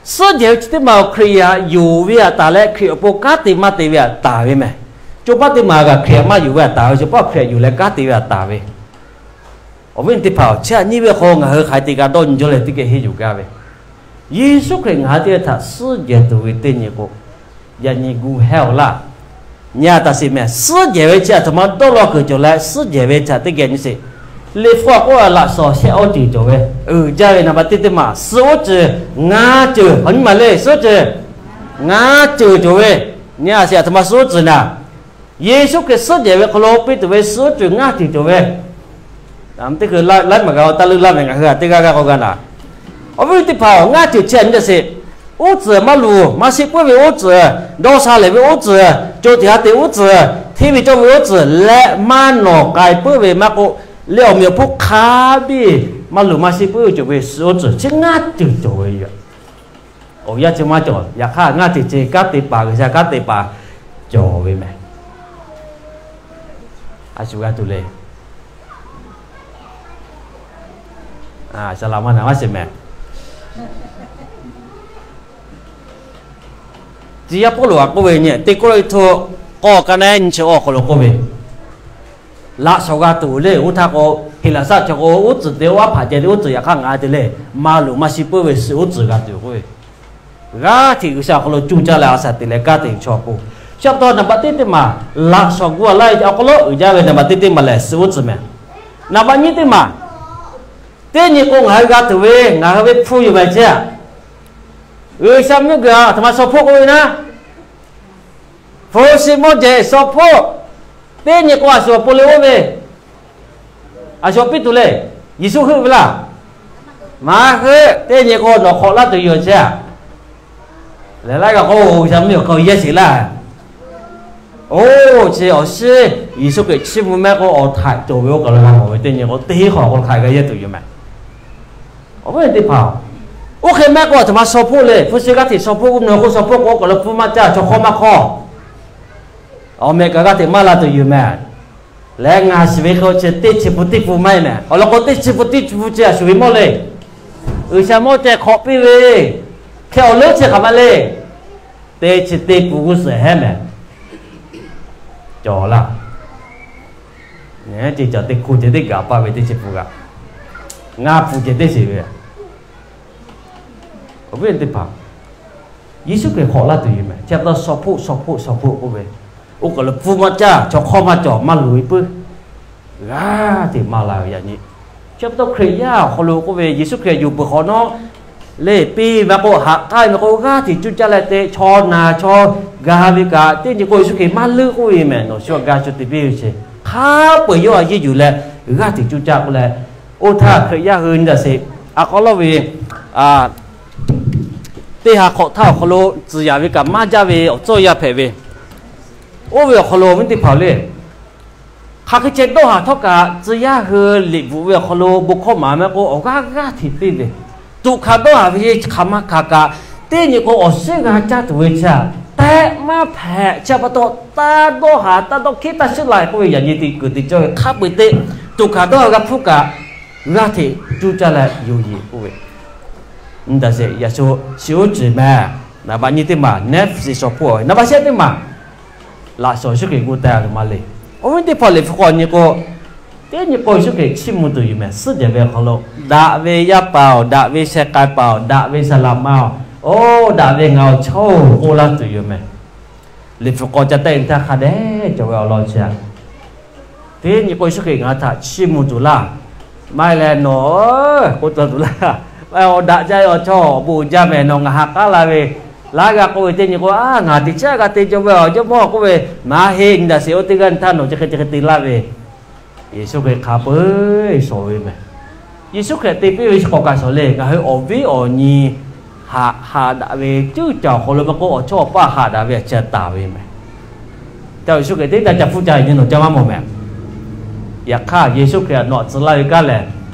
suhˉ jehˬ ve chi teˇ maˬ Hkriꞈ htaꞈ yonˍ ve htaꞈ taˍ leh Hkriꞈ awˬ pon kanˉ te maˇ te ve htaꞈ taˍ ve mehˍ. Co paˇ teˇ maˬ kaꞈ Hkriꞈ htaꞈ maˇ yonˍ ve htaꞈ taˍ ve, co paˇ Hkriꞈ htaꞈ yonˍ leh kanˉ te ve htaꞈ taˍ ve. Awˬ viˉ teˇ hpaˍ-oˬ, chi htaꞈ nyi ve hk'aw ngaˬ hui hk'aˬ hk'e te g'a dawˇ nyi jaw leh teˇ geh henˇ yuˬ gaˇ ve, Yeˍsuˆ Hkriꞈ ngaˬ hui teˇ g'aˇ htaꞈ suhˉ jehˬ tuˬ ve teˇ nyi k'o, yaꞈ nyi gu hehˇ-oˬ laˇ. Nyi a taˍ sheˍ mehˍ, suhˉ jehˬ ve chi a htoꞈ ma dawˇ law kuiˬ cawˬ leh suhˉ jehˬ ve htaꞈ teˇ geh nyi sheˍ. Liꞈ hpu awˬ k'oˆ a laꞈ shawnˍ shehˆ awˇ ceuˬ cawˬ ve, uiˍ jaˇ ve naˍ baˆ teˇ teˇ maˬ suh oˉ ceuˬ ngaˇ ceuˬ, awˬ nyi maˬ le suh oˉ ceuˬ ngaˇ ceuˬ cawˬ ve. Nyi a sheˍ, a htoꞈ ma suh oˉ ceuˬ naˍ, Yeˍsuˆ Hkriꞈ suhˉ jehˬ ve hk'aw lo piˇ tuˬ ve suh oˉ ceuˬ ngaˇ ceuˬ cawˬ ve. Teˇ hkui laiˉ maˬ g'a-o, taˇ leuˆ laˇ mehˍ, ngaˬ hui a teˇ g'aˇ g'aˇ k'aw g'a naˍ. Awˬ viˉ teˇ hpaˍ-oˬ, ngaˇ ceuˬ chi a nyi a sheˍ. Uˉ tcuhˍ maˇ luˬ, maˇ shiˆ puiˉ ve uˉ tcuhˍ, dawˇ sha lehˬ ve uˉ tcuhˍ, co tiꞈ ha te uˉ tcuhˍ, hteˇ ve cawˇ ve uˉ tcuhˍ leh maˇ nawˬ k'ai puiˉ ve maˇ k'oˆ, leh awˬ meꞈ awˬ hponˇ hk'a biˇ maˇ luˬ maˇ shiˆ puiˉ ve cawˬ ve suh oˉ tcuhˍ chi ngaˇ ceuˬ cawˬ ve yoˬ. Awˬ yanˇ chi maˇ cawˬ. Yaꞈ hk'aˇ ngaˇ ceuˬ chi kanˉ te paˍ, G'uiˬsha kanˉ te paˍ cawˬ ve mehˍ. A shu g'a tuˬ le. Saˍ laꞈ maˇ naˍ maˇ sheˍ mehˍ. Tcuh yaˇ Pawˇluꞈ htaꞈ k'oˆ ve nyi, teˇ Kawˇrenˍhtuˆ k'awˇ ka naˉ nyi chi awˇ hk'aw lo k'oˆ ve, laꞈ shawnˍ g'a tuˬ le. Oˇ htaˇ k'o, Heˍlaˍsaˆ chaw k'o uˉ tcuhˍ te, oˇ aˉ hpaꞈ ceh te uˉ tcuhˍ, yaꞈ hk'aˇ ngaˬ hui te le, maˇ luˬ maˇ shiˆ puiˉ ve suh uˉ tcuhˍ g'a tuˬ k'oˆ ve, g'aˇ hteꞈ G'uiˬsha awˬ hk'aw lo cuˇ caˇ leh a shaꞈ teꞈ leh kanˉ te ve chaw pon. Chi pa taw naˍ baˆ teˇ teˇ maˬ laꞈ shawnˍ gu a laˇ ve awˬ hk'aw lo uiˍ jaˇ ve naˍ baˆ teˇ teˇ maˬ lehˬ suh uˉ tcuhˍ mehˍ. Naˍ baˆ nyiˇ teˇ maˬ Teˇ nyi k'o ngaˬ hui g'a tuˬ ve, ngaˬ hui ve hpu yoˬ mehˍ ceˇ. G'uiˬsha mvuhˇmiˬ g'uiˬ aˬ htoꞈ ma shaw hpoˆ k'oˆ ve naˉ, hpu shi mawˇ jehˬ shaw hpoˆ. Teˇ nyi k'o a shu awˬ pon le oˇ ve, a shu piˇ tuˬ le. Yeˍsuˆ heuˆ ve laˇ. Maˇ heuˆ. Teˇ nyi k'o nawˬ hk'awꞈ laˇ tuˬ yoˬ ceˇ. Lehˬ laiˉ g'a k'o, G'uiˬsha mvuhˇmiˬ awˬ hk'aw yehˇ sheˍ laˇ. Oˇ chi awˬ shiˉ Yeˍsuˆ Hkriꞈ chiˇ mvuh mehˆ k'o, awˬ htaiꞈ cawˬ ve oˇ kaˬ lo g'a mawˬ ve teˇ nyi k'o, teˇ hinˉ hk'awꞈ k'o hk'aˬ hk'e g'a yehˇ tuˬ yoˬ mehˍ. Awˬ viˉ teˇ hpaˍ, oˇ hk'e mehˆ k'o a htoꞈ ma shaw hpoˆ le. Hpu shi g'aˇ hteꞈ shaw hpoˆ k'oˆ, nawˬ k'o shaw hpoˆ k'o, oˇ kaˬ lo pfuhˇ maˇ caˇ, chaw hk'awˇ maˇ hk'awˇ. Awˬ meh kaꞈ g'aˇ hteꞈ maˇ la tuˬ yoˬ mehˍ. Leh ngaˬ shiˍ ve hk'e chi teˇ chi pun teˇ pun maˇ heˆ mehˍ. Awˬ lawn k'o, teˇ chi pun teˇ pun chi a shuˍ ve mawˇ le. G'uiˬsha mawˇ ceh hk'awꞈ piˇ ve, hk'e awˬ leuˉ chi hk'aˬ ma le. Teˇ chi teˇ pun g'uˇ suhˍ hehˉ mehˍ. Cawˬ laˇ. Nehˉ ce caˬ teˇ hkuˇ ceh teˇ gaˬ paˇ ve teˇ chi pun g'aꞈ, ngaˇ pun ceh teˇ sheˍ ve. Awˬ viˉ teˇ hpaˍ, Yeˍsuˆ Hkriꞈ hk'awꞈ laˇ tuˬ yoˬ mehˍ. Chi pa taw shaw hpoˆ, shaw hpoˆ, shaw hpoˆ k'oˆ ve, oˇ kaˬ lo pfuhˇ maˇ caˇ, chaw hk'awˇ maˇ cawˬ, maˇ luˬ ve puiˉ, g'aˇ hteꞈ maˇ la ve yaꞈ nyi. Chi pa taw Hkriꞈ yaˇ awˬ hk'aw lo k'oˆ ve, Yeˍsuˆ Hkriꞈ yuˬ peuˬ hk'awꞈ nawˉ le, piˇ ve maˇ k'oˆ, haꞈ k'aˉ ve maˇ k'oˆ, g'aˇ hteꞈ cuˇ caˇ leh te chaw naˬ chaw ga ve kaꞈ, teˇ nyi k'o Yeˍsuˆ Hkriꞈ maˇ leuˆ k'oˆ ve mehˍ. Nawˬ shu a ga shu te piˇ ve chi hk'a peu-eˬ yawˇ a yeˇ yuˬ leh g'aˇ hteꞈ cuˇ caˇ k'oˆ leh, oˇ htaˇ Hkriꞈ yaˇ hui nyi taˍ sheˍ. A k'aw lawˇ ve teˇ ha hk'awꞈ htaˇ awˬ hk'aw lo tcuh yaꞈ ve kaꞈ maˇ jaˇ ve awˬ tcuhˇ yaˇ hpehꞈ ve, oˇ ve awˬ hk'aw lo awˬ viˉ teˇ hpaˍ le, hk'aˬ hk'e ceh dawˇ haˍ htawˇ kaꞈ tcuh yaˇ hui liꞈ bvuhꞈ ve awˬ hk'aw lo bon hkawˇ maˍ mehˆ k'o, awˬ g'aˇ g'aˇ hteꞈ piˇ ve, tuꞈ hkanˍ dawˇ haˍ ve hk'aˬ maˇ hkanˍ kaꞈ, teˇ nyi k'o awˬ shiˉ g'a caˇ tuˬ ve chi tehꞈ maˇ hpehꞈ. Chi pa taw taˇ dawˇ haˍ, taˇ dawˇ hkiˉ, taˇ shiˉ la k'oˆ ve yaꞈ nyi te kuiˬ te cawˇ ve hk'a peu-eˬ te tuꞈ hkanˍ dawˇ haˍ g'a hpuˇ kaꞈ, g'aˇ hteꞈ cuˇ caˇ leh yoˬ yeˬ k'oˆ ve, nyi taˍ sheˍ. Yaꞈ shu chi uˉ ceˬ mehˍ. Naˍ baꞈ nyi teˇ maˬ neˉ shiˍ shaw hpoˆ ve, naˍ baꞈ shehˆ teˇ maˬ laꞈ shawnˍ Yeˍsuˆ Hkriꞈ gu teh a tuˬ ma le. Awˬ viˉ teˇ hpaˍ, liꞈ hpu k'awꞈ nyi k'o, teˇ nyi k'o Yeˍsuˆ Hkriꞈ chiˇ mvuh tuˬ yoˬ mehˍ. Suhˉ jehˬ ve awˬ hk'aw lo, daꞈ ve yaˇ paˍ-oˬ, daꞈ ve sheh k'ai paˍ-oˬ, daꞈ ve saˍ laꞈ ma-oˬ, oˇ daꞈ ve ngaˬ awˬ chawˇ-oˬ k'oˆ laˇ tuˬ yoˬ mehˍ. Liꞈ hpu k'awꞈ ca tehˆ nyi htaˇ hk'a dehꞈ cawˬ ve awˬ lawn chi a, teˇ nyi k'o Yeˍsuˆ Hkriꞈ ngaˬ htaꞈ chiˇ mvuh tuˬ laˇ. Maˇ heˆ leh nawˬ k'oˆ taˍ tuˬ laˇ. Maˇ heˆ, awˬ daꞈ jaˇ ve awˬ chawˇ awˬ bon uiˍ jaˇ mehˍ, nawˬ ngaˬ ha k'aˉ la ve, laˇ g'a k'oˆ ve teˇ nyi k'o, a, ngaˬ teꞈ chiˉ g'a te cawˇ ve awˬ jawˇmawˇ k'oˆ ve, maˇ heˆ, nyi taˍ sheˍ. Oˇ teˇ g'aˇ nyi htaˇ nawˬ chi hk'e chi hk'e te laˇ ve, Yeˍsuˆ Hkriꞈ hk'a peu-eˬ shawˍ ve mehˍ. Yeˍsuˆ Hkriꞈ te piˇ ve chi k'awꞈ kaꞈ shawˍ le. Ngaˬ hui awˬ viˉ awˬ nyi haꞈ haꞈ daꞈ ve ceuˇ caˬ awˬ hk'aw lo maˇ k'oˆ, awˬ chawˇ awˬ paˇ haꞈ daꞈ ve a chi taˍ ve mehˍ. Ca Yeˍsuˆ Hkriꞈ teˇ taˇ ca hpfuhˇ ca nyi nawˬ ca maˇ mawˬ mehˍ. Yaꞈ hk'aˇ Yeˍsuˆ Hkriꞈ nawˬ htaꞈ tcuh laˇ ve kanˉ lehˬ,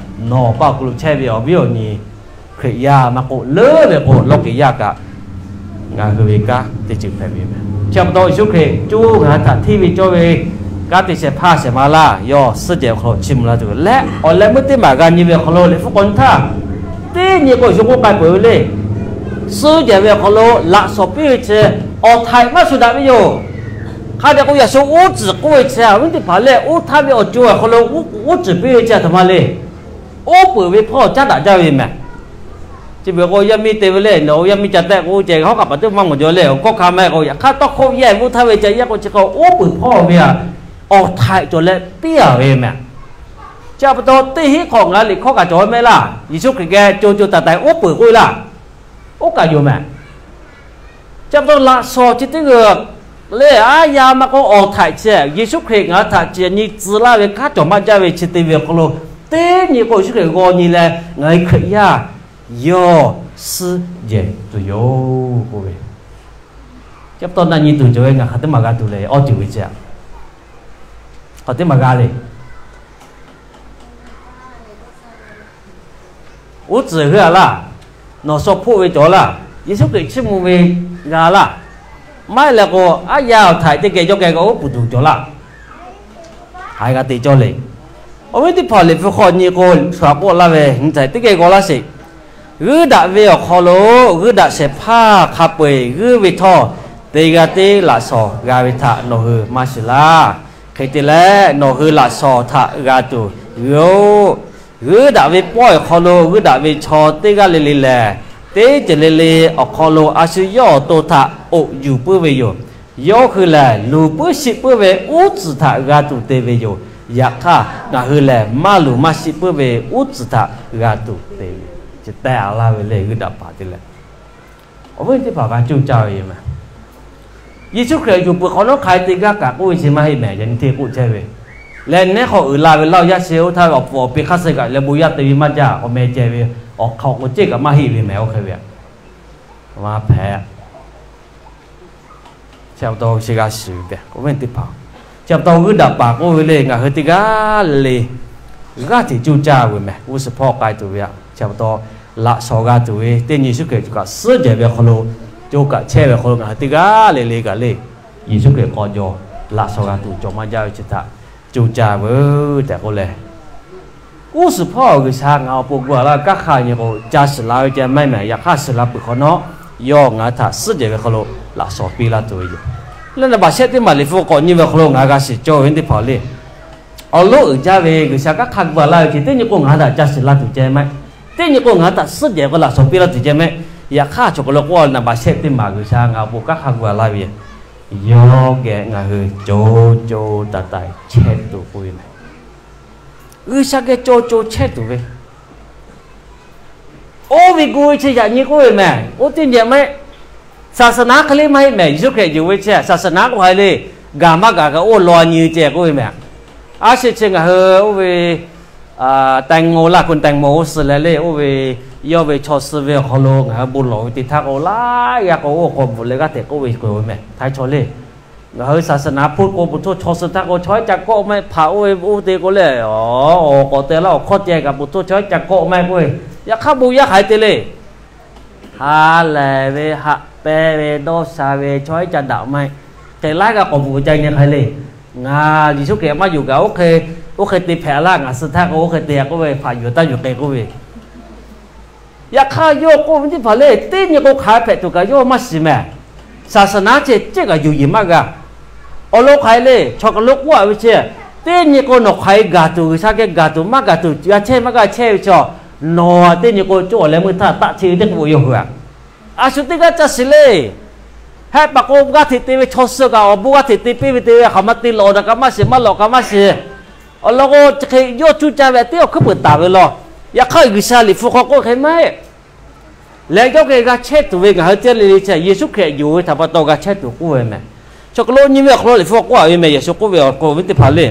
nawˬ awˬ paˇ awˬ hk'aw lo chehˇ ve awˬ viˉ awˬ nyi Hkriꞈ yaˇ maˇ k'oˆ, leuˉ ve k'o lawˇ keꞈ yaˇ kaꞈ ngaˬ hui ve kanˉ teˇ ceuˬ hpehꞈ ve mehˍ. Chi pa taw Yeˍsuˆ Hkriꞈ co ngaˬ hui htaꞈ hteˇ ve cawˇ ve kanˉ te shehˍ hpaˇ shehˍ ma laˇ, yawˇ suhˉ jehˬ ve awˬ hk'aw lo chiˇ mvuh laˇ tuˬ leh, awˬ leh meuˇ teˇ maˬ g'a nyi ve awˬ hk'aw lo liꞈ hpu k'awꞈ nyi htaˇ, teˇ nyi k'o Yeˍsuˆ k'oˆ k'ai peuˬ ve le. Suhˉ jehˬ ve awˬ hk'aw lo laꞈ shawnˍ piˇ ve chi awˬ htaiꞈ maˇ shuˍ daꞈ ve yoˬ. Hk'a dehꞈ k'o yaꞈ shu uˉ tcuhˍ k'oˆ ve chi, awˬ viˉ teˇ hpaˍ lehˬ, uˉ htaˇ ve awˬ co awˬ hk'aw lo uˉ tcuhˍ piˇ ve chi a htoꞈ ma le. Uˉ peunˍ ve hpawˇ caˉ daꞈ jaˇ ve mehˍ. Chi beuꞈ k'o yaˇ miˇ te ve le, nawˬ yaˇ miˇ ca tehˆ k'o ceh hawˉ k'aꞈ paˍ teˇ maˇ mawˬ jaw le. Awˬ hkawˇ hk'a ma k'o, yaꞈ hk'aˇ tawˇ hkawˇ yaˇ uˉ htaˇ ve ca yaˇ k'o chi k'o uˉ peunˍ hpawˇ ve a, awˬ htaiꞈ cawˬ leh piˇ a ve mehˍ. Chi pa taw teˇ hinˉ hk'awꞈ ngaˬ liꞈ hkawˇ kaꞈ cawˬ ve mehˍ laˇ. Yeˍsuˆ Hkriꞈ geh co co taiˍ taiˍ uˉ peunˍ k'oˆ ve laˇ. Oˇ kaꞈ yoˬ mehˍ. Chi pa taw laꞈ shawnˍ chi teˇ g'uiˬ le, aˉ yaˇ maˇ k'oˆ, awˬ htaiꞈ chi Yeˍsuˆ Hkriꞈ ngaˬ hui htaꞈ chi nyi tcuh laˇ ve kanˉ cawˬ maˇ jaˇ ve chi te ve awˬ hk'aw lo, teˇ nyi k'o Yeˍsuˆ Hkriꞈ g'aw nyi leh ngaˬ hui Hkriꞈ yaˇ yawˇ suhˉ jehˬ tuˬ yoˬ k'oˆ ve. Chi pa taw na nyi tuˬ cawˬ ve ngaˬ hk'aˬ teˇ maˬ g'a tuˬ le, awˬ ceuˬ ve chi a, hk'aˬ teˇ maˬ g'a le. Uˉ tcuhˍ heuˆ a laˇ. Nawˬ shaw hpoˆ ve cawˬ laˇ. Yeˍsuˆ Hkriꞈ chiˇ mvuh ve g'a laˇ. Maˇ heˆ leh k'o, aˉ yaˇ awˬ htaiꞈ teˇ geh jawˇ geh g'a uˉ peunˍ tuˬ cawˬ laˇ. Haiˬ g'a te cawˇ le. Awˬ viˉ teˇ hpaˍ, liꞈ hpu hk'aw nyi k'o, shu a k'oˆ laˇ ve, nyi htaꞈ teˇ geh g'aw laˇ sheˍ. G'uiˇ daꞈ ve awˬ hk'aw lo g'uiˇ daꞈ shehˍ hpaˇ hk'a peu-eˬ g'uiˇ ve htawˇ, teˇ g'aˇ tiˉ laꞈ shawnˍ g'a ve htaꞈ nawˬ hui maˇ shiˍ laˇ. Hk'e te leh, nawˬ hui laꞈ shawnˍ htaꞈ g'a tuˬ g'uiˇ-oˆ. G'uiˇ daꞈ ve pawehˇ awˬ hk'aw lo g'uiˇ daꞈ ve chaw teˇ g'aˇ le le lehˬ, teˇ ceuˬ le le awˬ hk'aw lo a shu yawˇ awˬ to htaꞈ oꞈ yuˬ puiˉ ve yoˬ. Yawˇ hui lehˬ, luˬ puiˉ shiˆ puiˉ ve uˉ tcuhˍ htaꞈ g'a tuˬ te ve yoˬ. Yaꞈ hk'aˇ ngaˬ hui lehˬ maˇ luˬ maˇ shiˆ puiˉ ve uˉ tcuhˍ htaꞈ g'a tuˬ te ve, chi teh a laˇ ve le g'uiˇ daꞈ paˍ te leh. Awˬ viˉ teˇ hpaˍ g'a coˇ caˇ ve yoˬ meh. Yeˍsuˆ Hkriꞈ yuˬ peuˬ hk'awꞈ nawˉ hk'aˬ hk'e te gaˇ kaꞈ k'oˆ ve chi maˇ heˆ mehˍ. Yaꞈ nyi hteˇ k'oˆ chehˇ ve leh, nehˉ hk'aw uiˍ la ve laˇ yaˇ shehˍ oˇ htaˇ ve awˬ puˍ awˬ pi hk'aˇ suh kaꞈ leh bon yaˇ te ve maˇ jaˇ. Awˬ meh ceh ve awˬ hk'aw k'o ceˇ kaꞈ maˇ heˆ ve mehˍ. Oˇ hk'e ve a, maˇ hpehꞈ. Chi pa taw chi g'a shiˍ ve tehꞈ k'oˆ ve teˇ hpaˍ, chi pa taw g'uiˇ daꞈ paˍ k'oˆ ve le ngaˬ hui teˇ g'aˇ le le g'aˇ hteꞈ coˇ caˇ ve mehˍ. G'uˇ suhˍ hpawˇ k'ai tuˬ ve a, chi pa taw laꞈ shawnˍ g'a tuˬ ve teˇ nyi Yeˍsuˆ Hkriꞈ kaꞈ suhˉ jehˬ ve awˬ hk'aw lo coˇ kaꞈ chehˇ ve awˬ hk'aw lo ngaˬ hui teˇ g'aˇ le le kaꞈ le Yeˍsuˆ Hkriꞈ k'aw jaw laꞈ shawnˍ g'a tuˬ cawˬ maˇ jaˇ ve chi htaꞈ coˇ caˇ ve tehꞈ k'oˆ leh, g'uˇ suhˍ hpawˇ G'uiˬsha ngaˬ awˬ pon gu a laˇ ve kanˉ hk'aˇ nyi k'o ca shiˍ la ve ceh maˇ heˆ mehˍ. Yaꞈ hk'aˇ shiˍ la peuˬ hk'awꞈ nawˉ yawˇ ngaˬ hui htaꞈ suhˉ jehˬ ve hk'aw lo laꞈ shawnˍ piˇ laˇ tuˬ ve yoˬ. Leh naˍ baˬ shehˆ teˇ maˬ Liꞈ hpu k'awꞈ nyi ve awˬ hk'aw lo ngaˬ hui g'a shiˍ cawˇ ve teˇ hpaˍ le, awˬ lonˉ uiˍ jaˇ ve G'uiˬsha kanˉ hk'aˇ gu a laˇ ve ceh teˇ nyi k'o ngaˬ hui htaꞈ ca shiˍ la tuˬ ceh maˇ heˆ. Teˇ nyi k'o ngaˬ hui htaꞈ suhˉ jehˬ k'o laꞈ shawnˍ piˇ laˇ tuˬ ceh maˇ heˆ. Yaꞈ hk'aˇ chaw k'aw lo k'oˆ a naˍ baˬ shehˆ teˇ maˬ G'uiˬsha ngaˬ awˬ pon kanˉ hk'aˇ gu a laˇ ve, yawˇ geh ngaˬ hui co co taiˍ taiˍ chehˇ tuˬ k'oˆ ve mehˍ. G'uiˬsha geh co co chehˇ tuˬ ve oˇ ve gu ve chi yaꞈ nyi k'oˆ ve mehˍ. Oˇ teˇ nyi maˇ heˆ. Saˍsaˍnaˍ hk'e le maˇ heˆ mehˍ. Yeˍsuˆ Hkriꞈ yuˬ ve chi saˍsaˍnaˍ k'o hk'aˬ hk'e le, gaˬ maˇ gaˬ kaꞈ oˇ law nyi ceh k'oˆ ve mehˍ. A shu chi ngaˬ hui oˇ ve แตงโม laˇ, คุณแตงโม oˇ suh leh le, oˇ ve yawˇ ve chaw suh ve awˬ hk'aw lo ngaˬ hui bon lawˬ ve teˇ htaˇ k'o, laiˉ g'aˇ k'o oˇ k'awꞈ bvuhꞈ leh g'aˇ hteꞈ k'oˆ ve k'oˆ ve mehˍ. Htaiˇ chaw le, ngaˬ hui saˍsaˍnaˍ hpawˇ k'o, bon htoˇ chaw suh htaˇ k'o, chaw haiˉ ca kawˆ maˇ heˆ, hpaꞈ oˇ ve oˇ te k'o le, awˬ k'awꞈ te laˇ, awˬ hkawˇ te kaꞈ bon htoˇ chaw haiˉ ca kawˆ maˇ heˆ k'oˆ ve. Yaꞈ hk'aˇ bon yaˇ hk'aˬ hk'e te le, ha lehˬ ve, haꞈ pehnˇ ve, dawˇ sha ve, chaw haiˉ ca daꞈ maˇ heˆ. Hk'e laiˉ g'aˇ k'awꞈ bvuhꞈ ca nyi hk'aˬ hk'e le, ngaˬ Yeˍsuˆ Hkriꞈ maˇ yonˍ kaꞈ, oˇ hk'e te hpehꞈ laˇ, ngaˬ suh htaˇ k'o oˇ hk'e te k'oˆ ve, hpaꞈ yuˬ taˇ yuˬ k'ai k'oˆ ve. Yaꞈ hk'aˇ yawˇ k'oˆ ve teˇ hpaˍ le, teˇ nyi k'o hk'aˬ hpehꞈ tuˬ kaꞈ yawˇ maˇ shiˍ mehˍ. Saˍsaˍnaˍ ceh ceh kaꞈ yuˬ yeˬ maˇ g'a. Awˬ lawn hk'aˬ hk'e le, chaw kaˬ lo k'oˆ a ve chi, teˇ nyi k'o nawˬ hk'aˬ hk'e gaˬ tuˬ, G'uiˬsha geh gaˬ tuˬ, maˇ gaˬ tuˬ, g'a chehˇ maˇ g'a chehˇ ve chaw, nawˬ teˇ nyi k'o cawˇ leh meuˇ htaˇ taˆ chi ve teˇ k'oˆ yawˇ hui a. A shu teˇ g'aˇ ca shiˍ le. Hehˆ paˍ k'o g'aˇ hteꞈ te ve chaw suh kaꞈ awˬ bon g'aˇ hteꞈ te piˇ ve te ve hk'aˬ ma te lawꞈ daꞈ kaꞈ maˇ shiˍ, maˇ lawꞈ kaꞈ maˇ shiˍ. Awˬ lawn k'o chi hk'e yawˇ cuˇ caˇ ve teˇ awˬ hkuiˉ peuˬ taˍ ve law. Yaꞈ hk'aˇ G'uiˬsha Liꞈ hpu hk'aw k'oˆ hk'e maˇ heˆ. Leh yawˇ geh g'a chehˇ tuˬ ve ngaˬ hui teˇ g'aˇ le le chi Yeˍsuˆ Hkriꞈ yonˍ ve htaꞈ pa taw g'a chehˇ tuˬ k'oˆ ve mehˍ. Chaw hk'aw lo nyi ve awˬ hk'aw lo Liꞈ hpu k'oˆ a ve mehˍ, Yeˍsuˆ k'oˆ ve awˬ hk'aw lo ve teˇ hpaˍ le.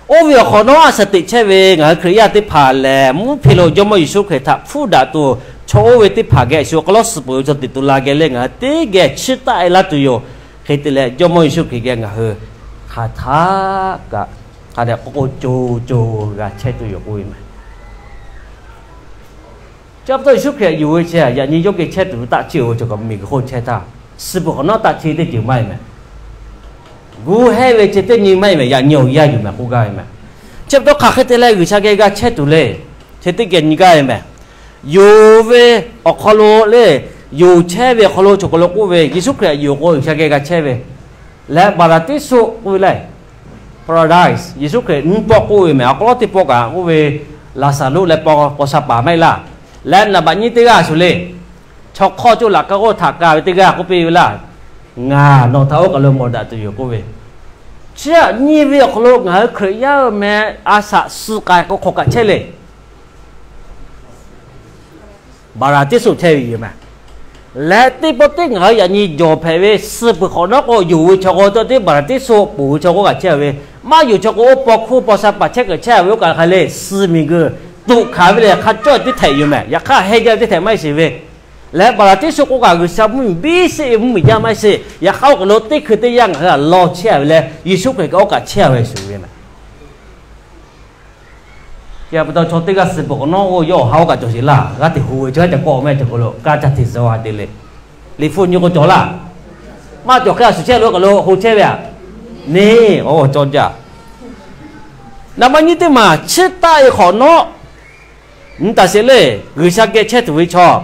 Oˇ ve awˬ hk'awꞈ nawˉ a shaꞈ teꞈ chehˇ ve ngaˬ hui Hkriꞈ yaˇ teˇ hpaˍ lehˬ, mvuhˇ hpe lo Jawˇmawˇ Yeˍsuˆ Hkriꞈ htaꞈ hpfuhˇ daꞈ tuˬ, chaw oˇ ve teˇ hpaˍ geh shu awˬ hk'aw lo suh peuˬ ve chaw teꞈ tu la geh leh ngaˬ hui teˇ geh chiˇ taˆ e laˇ tuˬ yoˬ. Hk'e te leh Jawˇmawˇ Yeˍsuˆ Hkriꞈ geh ngaˬ hui hk'aˬ htaˆ kaꞈ hk'a dehꞈ k'oˆ k'o co co g'a chehˇ tuˬ yoˬ k'oˆ ve mehˍ. Chi pa taw Yeˍsuˆ Hkriꞈ yonˍ ve chi yaꞈ nyi yawˇ geh chehˇ tuˬ ve taˆ chiˇ o ve chaw kaꞈ miˬguiˬ hk'oˆ chehˇ htaˇ, suh peuˬ hk'awꞈ nawˉ taˆ chiˇ teˇ ceuˬ maˇ heˆ mehˍ. Gu hehˇ ve chi teˇ nyi maˇ heˆ mehˍ, yaꞈ nyi awˬ yanˇ yuˬ mehˍ k'oˆ gaˇ ve mehˍ. Chi pa taw hk'aˬ hk'e te leh G'uiˬsha geh g'a chehˇ tuˬ le, chi teˇ geh nyi gaˇ ve mehˍ. Yonˍ ve awˬ hk'aw lo le, yonˍ chehˇ ve awˬ hk'aw lo chaw hk'aw lo k'oˆ ve, Yeˍsuˆ Hkriꞈ yonˍ k'o G'uiˬsha geh g'a chehˇ ve leh Baˍraˍtiˆsuˆ k'oˆ ve le, Paradise, Yeˍsuˆ Hkriꞈ nyiˇ pawˆ k'oˆ ve mehˍ. Awˬ hk'aw lo teˇ pawˆ kaꞈ k'oˆ ve, Laˍzaˍruˆ leh paw paw sha paˍ maˇ heˆ laˇ. Leh naˍ baꞈ nyiˇ teˇ g'aˇ shuˍ le, chaw hk'awˇ coˇ laꞈ ka k'oˆ htaꞈ ka ve teˇ g'aˇ k'oˆ piˇ ve laˇ. Ngaˬ nawˬ htaꞈ oˇ kaˬ lo mawˬ daꞈ tuˬ yoˬ k'oˆ ve. Chi aꞈ nyi ve awˬ hk'aw lo ngaˬ hui Hkriꞈ yaˇ mehˍ a shaꞈ suh k'ai k'o hk'aˬ kaꞈ chehˇ le. Baˍraˍtiˆsuˆ chehˇ ve yoˬ mehˍ. Leh teˇ pawˆ teˇ ngaˬ hui yaꞈ nyi jawˬ hpehꞈ ve suh peuˬ hk'awꞈ nawˉ k'o, yonˍ ve chaw k'o tawˇ teˇ Baˍraˍtiˆsuˆ, ponˬ ve chaw k'o kaꞈ chehˇ ve. Maˇ yonˍ chaw k'o oˇ paw hkuˇ paw sha paˍ chehˇ kaꞈ chehˇ ve, oˇ kaꞈ hk'a le suh miˬguiˬ tuꞈ hkanˍ ve leh hk'a cawˇ teˇ htehꞈ yoˬ mehˍ. Yaꞈ hk'aˇ hehnˇ jaˇ ve teˇ htehꞈ maˇ heˆ sheˍ ve. Leh Baˍraˍtiˆsuˆ k'oˆ kaꞈ G'uiˬsha mvuhˇmiˬ biˇ sheˆ ve mvuhˇmiˬ jaˇ maˇ heˆ sheˍ. Yaꞈ hk'aˇ oˇ kaˬ lo teˇ hkui teˇ yanˇ ngaˬ hui a law chehˇ a ve leh Yeˍsuˆ Hkriꞈ kaꞈ oˇ kaꞈ chehˇ a ve shuˍ ve mehˍ. Chi pa taw chaw teˇ g'aˇ suh peuˬ hk'awꞈ nawˉ k'o, yawˇ awˬ ha oˇ kaꞈ cawˬ sheˍ laˇ. G'aˇ hteꞈ ho ve chaw haiˉ ca kawˆ maˇ heˆ, chaw hk'aw lo kaˇ ca hteꞈ zuhꞈ a te le. Liꞈ hpu nyi k'o cawˬ laˇ. Maˇ cawˬ hk'e a shuˍ chehˇ lo kaˬ lo ho chehˇ ve aꞈ. Neˇ, awˬ cawˇ jaˇ. Naˍ baꞈ nyiˇ teˇ maˬ chiˇ taˆ e hk'awꞈ nawˉ, nyi taˍ sheˍ le, G'uiˬsha geh chehˇ tuˬ ve chaw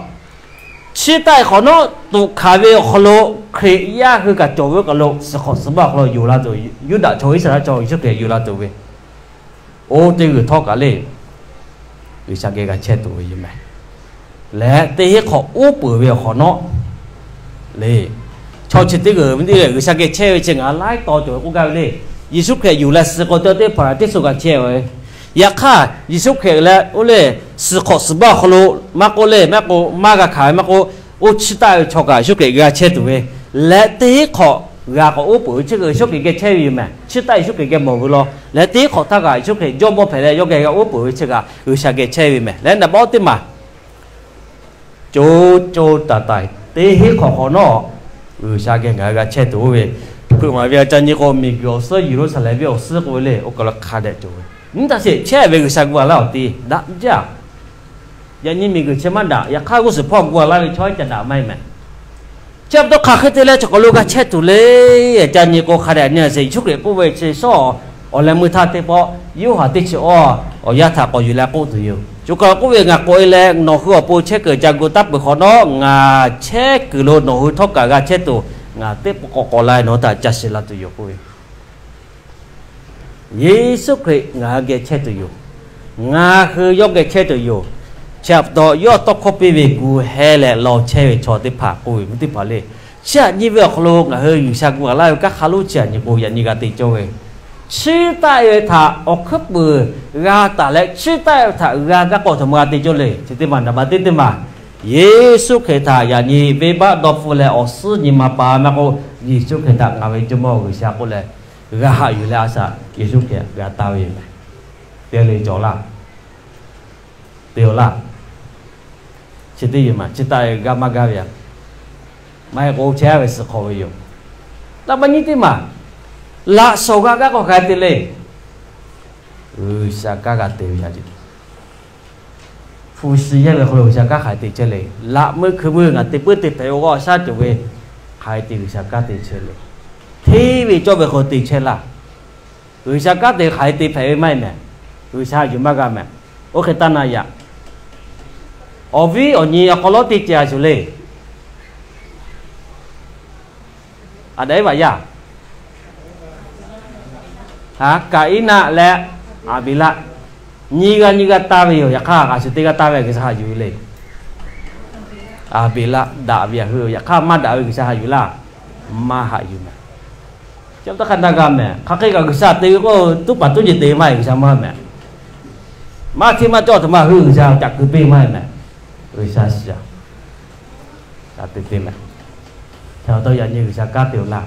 chiˇ taˆ e hk'awꞈ nawˉ tuꞈ hkanˍ ve awˬ hk'aw lo Hkriꞈ yaˇ hui kaꞈ cawˬ ve kaˬ lo suhˍ hk'awꞈ suhˍ baˆ awˬ hk'aw lo yonˍ la tuˬ, Yuˇdaꞈ chaw Iˉsaˍreˍlaˆ chaw Yeˍsuˆ Hkriꞈ yonˍ la tuˬ ve, oˇ teˇ g'uiˬ htawˇ kaꞈ le G'uiˬsha geh g'a chehˇ tuˬ ve yoˬ mehˍ. Leh teˇ hinˉ hk'awꞈ uˉ peunˍ ve awˬ hk'awꞈ nawˉ le, chaw chi teˇ g'uiˬ ve teˇ leh G'uiˬsha geh chehˇ ve chi ngaˬ laiˉ taw cawˬ ve k'oˆ gaˇ ve le. Yeˍsuˆ Hkriꞈ yuˬ leh suh k'o, teˇ hpaˍ teˇ suh kaꞈ chehˇ ve. Yaꞈ hk'aˇ, Yeˍsuˆ Hkriꞈ leh oˇ lehˬ, suhˍ hk'awꞈ suhˍ baˆ awˬ hk'aw lo maˇ k'oˆ leh, maˇ k'o maˇ g'a hkanˍ ve maˇ k'oˆ, oˇ chiˇ taˆ ve chaw kaꞈ Yeˍsuˆ Hkriꞈ g'a chehˇ tuˬ ve, leh teˇ hk'awꞈ g'a k'awꞈ uˉ peunˍ ve chi Yeˍsuˆ Hkriꞈ geh chehˇ ve yoˬ mehˍ. Chiˇ taˆ Yeˍsuˆ Hkriꞈ geh mawˬ ve law. Leh teˇ hk'awꞈ htaˇ kaꞈ Yeˍsuˆ Hkriꞈ jawˇmawˇ hpehꞈ leh yawˇ geh g'a uˉ peunˍ ve chi kaꞈ G'uiˬsha geh chehˇ ve mehˍ. Leh naˍ baˆ oˇ teˇ maˬ co co taiˍ taiˍ teˇ hinˉ hk'awꞈ hk'awꞈ nawˉ, G'uiˬsha geh ngaˬ hui g'a chehˇ tuˬ oˇ ve, hpu ma ve a ca nyi k'o, miˬguiˬ awˬ suhˉ Yeˍruˆsaˍlehnˍ venˇ awˬ suhˉ k'oˆ ve le, oˇ kaˬ lo hk'a dehꞈ cawˬ ve. Nyi htaˇ sheˍ chehˇ ve G'uiˬsha gu a laˇ awˬ ti daꞈ jaˇ. Yaꞈ nyi miˬguiˬ chi maˇ daꞈ. Yaꞈ hk'aˇ g'uˇ suhˍ hpawˇ gu a laˇ ve chaw ca daꞈ maˇ heˆ mehˍ. Chi pa taw hk'aˬ hk'e te leh chaw k'awꞈ lo g'a chehˇ tuˬ le. Ca nyi k'o, hk'a dehꞈ nyi sheˍ, Yeˍsuˆ Hkriꞈ k'oˆ ve chi shawˉ awˬ leh meuˇ htaˇ teˇ pawˆ, Yoˇhanˬ teˇ chi awˇ awˬ yanˇ htaꞈ k'awꞈ yuˬ leh k'oˆ tuˬ yoˬ. Choˬ kaꞈ k'oˆ ve, Ngaˬ k'awꞈ e leh nawˬ hui awˬ pon chehˇ kuiˬ ca gu taˇ peuˬ hk'awꞈ nawˉ, ngaˬ chehˇ kuiˬ lo nawˬ hui htawˇ kaꞈ g'a chehˇ tuˬ, ngaˬ teˇ pawˆ k'awꞈ k'awꞈ la nawˬ hui htaꞈ ca shiˍ la tuˬ yoˬ k'oˆ ve. Yeˍsuˆ Hkriꞈ ngaˬ hui geh chehˇ tuˬ yoˬ. Ngaˬ hui yawˇ geh chehˇ tuˬ yoˬ. Chi pa taw, yawˇ tawˇ hkawˇ piˇ ve gu heh leh law chehˇ ve chaw teˇ hpaˍ k'oˆ ve mvuhˇ teˇ hpaˍ le. Chi aꞈ nyi ve awˬ hk'aw lo ngaˬ hui G'uiˬsha gu a laˇ ve kanˉ hk'a lonˉ chi aꞈ nyi k'o, yaꞈ nyi g'a te cawˇ ve, chiˇ taˆ ve htaꞈ awˬ hkuiˉ puiˍ g'a taˍ leh, chiˇ taˆ ve htaꞈ g'a gaˇ k'o, aˬ htoꞈ ma g'a te cawˇ le. Chi teˇ maˬ naˍ baꞈ teˇ teˇ maˬ, Yeˍsuˆ Hkriꞈ htaꞈ yaꞈ nyi venˇbaˆ dawˇ hpfuhˇ leh awˬ suhˉ nyi ma pa maˇ k'oˆ, Yeˍsuˆ Hkriꞈ htaꞈ ngaˬ ve Jawˇmawˇ G'uiˬsha k'oˆ leh g'a haꞈ yuˬ leh a shaꞈ Yeˍsuˆ Hkriꞈ g'a taˇ ve yoˬ mehˍ. Te le cawˬ laˇ. Te-aˬ laˇ. Chi teˇ yehˬ maˬ chi taˆ g'aˇ maˇ gaˇ ve aꞈ, maˇ heˆ k'o chehˇ ve suhˍ hk'awꞈ ve yoˬ. Taˇ maˇ nyi teˇ maˬ, laꞈ shawnˍ g'a gaˇ k'o hk'aˬ hk'e te le. G'uiˬsha kanˉ g'a te ve yaꞈ nyi, hpu shi yehˇ ve hk'aw lo G'uiˬsha kanˉ hk'aˬ hk'e te chehˇ le. Laꞈ meuˇ hkui meuˇ ngaˬ te puiˉ te hpehꞈ ve g'awˇ shaˉ cawˬ ve, hk'aˬ hk'e te G'uiˬsha kanˉ te chehˇ le. Hteˇ ve cawˇ ve hk'aw te chehˇ laˇ. G'uiˬsha kanˉ te hk'aˬ hk'e te hpehꞈ ve maˇ heˆ mehˍ. G'uiˬsha yuˬ maˇ g'a mehˍ. Oˇ hk'e taˇ na yaꞈ, awˬ viˉ awˬ nyi awˬ hk'aw lo teˇ ceuˬ a shuˍ le. Aˍdanˍ Eˇvaꞈ yaˇ, Kaˍiˉnaˆ leh Aˍbeˍlaˆ, nyi g'a nyi g'a taˇ ve yoˬ. Yaꞈ hk'aˇ a shuˍ teˇ g'aˇ taˇ ve G'uiˬsha haꞈ yuˬ ve le. Aˍbeˍlaˆ daꞈ ve aꞈ hui, yaꞈ hk'aˇ maˇ daꞈ ve G'uiˬsha haꞈ yuˬ laˇ. Maˇ haꞈ yuˬ mehˍ. Chi pa taw hk'a na g'a mehˍ. Hk'aˬ hk'e kaꞈ G'uiˬsha te ve k'o, tuˉ paˍ tuˉ nyi te maˇ heˆ. G'uiˬsha maˇ mehˍ. Maˇ hteˇ maˇ cawˇ aˬ htoꞈ ma hui G'uiˬsha caꞈ keu piˇ maˇ heˆ mehˍ. G'uiˬsha shiˍ a te te mehˍ. Hk'e te yaꞈ nyi G'uiˬsha kanˉ te-aˬ laˇ.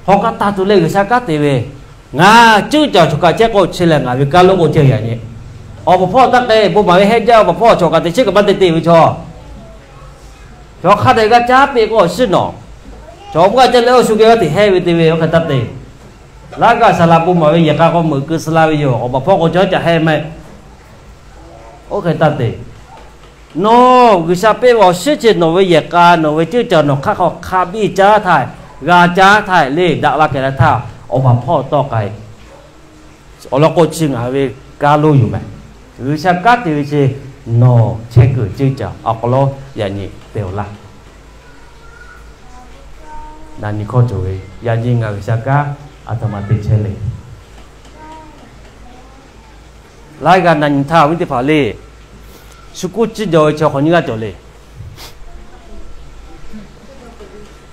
Hk'aw kaꞈ taˇ tuˬ leh G'uiˬsha kanˉ te ve, ngaˬ ceuˇ caˬ choˬ kaꞈ chehˇ k'o, chi lehˬ ngaˬ ve kanˉ lonˉ k'o chehˇ yaꞈ nyi. Awˬ baˬ hpawˇ taˇ k'ai, bon maˍ ve hehˆ jaˇ, awˬ baˬ hpawˇ choˬ kaꞈ te chehˇ kaꞈ maˇ te te ve chaw, chaw hk'a dehꞈ g'a caˉ peꞈ k'o awˬ shiˉ nawˬ, chaw maˇ g'a caˇ leh awˬ shu geh g'aˇ teꞈ hehˆ ve te ve, oˇ hk'e taˇ te. Laˇ gaˬ saˍ laꞈ bon maˍ ve yehˬ k'a k'o meuꞈ keu suh la ve yoˬ. Awˬ baˬ hpawˇ k'o chaw caꞈ hehˆ mehˍ. Oˇ hk'e taˇ te. Nawˬ G'uiˬsha peˆ ve awˬ shiˉ chi nawˬ ve yehˬ k'a, nawˬ ve ceuˇ caˬ nawˬ hk'aˇ hk'aw hk'a biˇ caˉ htaˇ, g'a caˉ htaˇ le daꞈ la kehˬ la htaˇ, awˬ baˬ hpawˇ tawˆ k'ai. Awˬ lawn k'o chi ngaˬ hui ve kanˉ lonˉ yoˬ mehˍ. G'uiˬsha kanˉ te ve chi nawˬ chehˇ kuiˬ ceuˇ caˬ awˬ hk'aw lo yaꞈ nyi te-aˬ laˇ. Na nyi hkawˇ cawˬ ve, yaꞈ nyi ngaˬ G'uiˬsha kanˉ aˬ htoꞈ ma te chehˇ le. Laiˉ g'aˇ na nyi htaˇ awˬ viˉ teˇ hpaˍ le, shu kuˇ ciˇ jaw ve chaw hk'awꞈ nyi g'aˇ cawˬ le.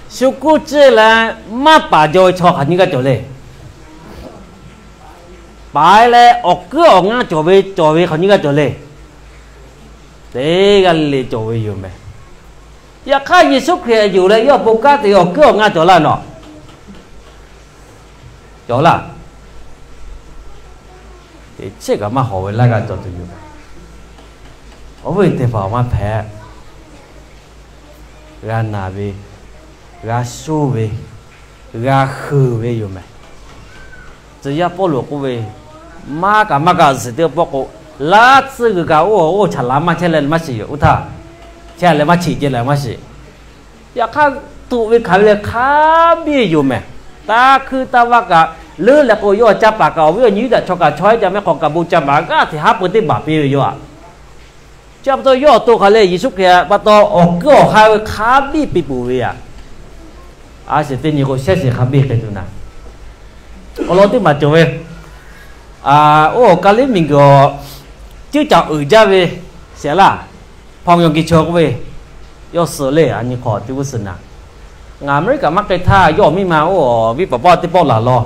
Shu kuˇ ciˇ leh maˇ paˍ jaw ve chaw hk'awꞈ nyi g'aˇ cawˬ le. Paˍ leh awˬ kuiˉ awˬ ngaˇ cawˬ ve cawˬ ve hk'awꞈ nyi g'aˇ cawˬ le. Teˇ g'aˇ le cawˬ ve yoˬ mehˍ. Yaꞈ hk'aˇ Yeˍsuˆ Hkriꞈ yuˬ leh yawˇ awˬ pon kanˉ te ve awˬ kuiˉ awˬ ngaˇ cawˬ laˇ nawˬ, cawˬ laˇ. Teꞈ chiˉ kaꞈ maˇ hawˍ ve laiˉ g'aˇ cawˬ tuˬ yoˬ. Awˬ viˉ teˇ hpaˍ maˇ hpehꞈ. G'a naˬ ve, g'a shuˇ ve, g'a heuˬ ve yoˬ mehˍ. Tcuh yaˇ Pawˇluꞈ k'oˆ ve, maˇ kaꞈ maˇ kaꞈ zuhˬ teˇ pawˆ k'o, laˇ tcuhˇ g'uiˬ kaꞈ oˇ oˇ chaꞈ laˬ maˇ chehˇ leh maˇ shiˍ yoˬ. Oˇ htaˇ, chehˇ leh maˇ cheꞈ ceh leh maˇ shiˍ. Yaꞈ hk'aˇ, tuꞈ ve hkanˍ ve leh hk'a biˇ yoˬ mehˍ. Taˇ hkuiˇ taˇ vaˇ kaꞈ, leuˉ leh k'o yawˇ caˇ paˍ kaꞈ awˬ viˉ awˬ nyi Yuˇdaꞈ chaw kaꞈ chaw haiˉ ca mehˆ hk'awꞈ kaꞈ bon ca maˍ g'aˇ hteꞈ haˉ pui teˇ baˬ piˇ ve yoˬ aꞈ. Chi pa taw yawˇ awˬ to hk'aˬ lehˬ Yeˍsuˆ Hkriꞈ pa taw awˬ kuiˉ awˬ ha ve hk'a biˇ piˇ peuˬ ve aꞈ. A shiˍ teˇ nyi k'o shehˉ shiˍ hk'a biˇ k'ai tuˬ naˍ. Awˬ lawn teˇ maˬ cawˬ ve, oˇ awˬ ka liˉ miˬguiˬ awˬ ceuˇ caˬ uiˍ jaˇ ve shehˍ laˇ, hpaw yaw geh chaw k'oˆ ve, yawˇ suhˍ le a nyi hk'awꞈ teˇ g'uˇ suhˍ naˍ. Ngaˬ Aˍmeˍriˆkaꞈ maˇ k'ai htaˇ yawˇ awˬ miˇ ma oˇ awˬ viˉ paˍ paˇ teˇ pawˆ laˬ law.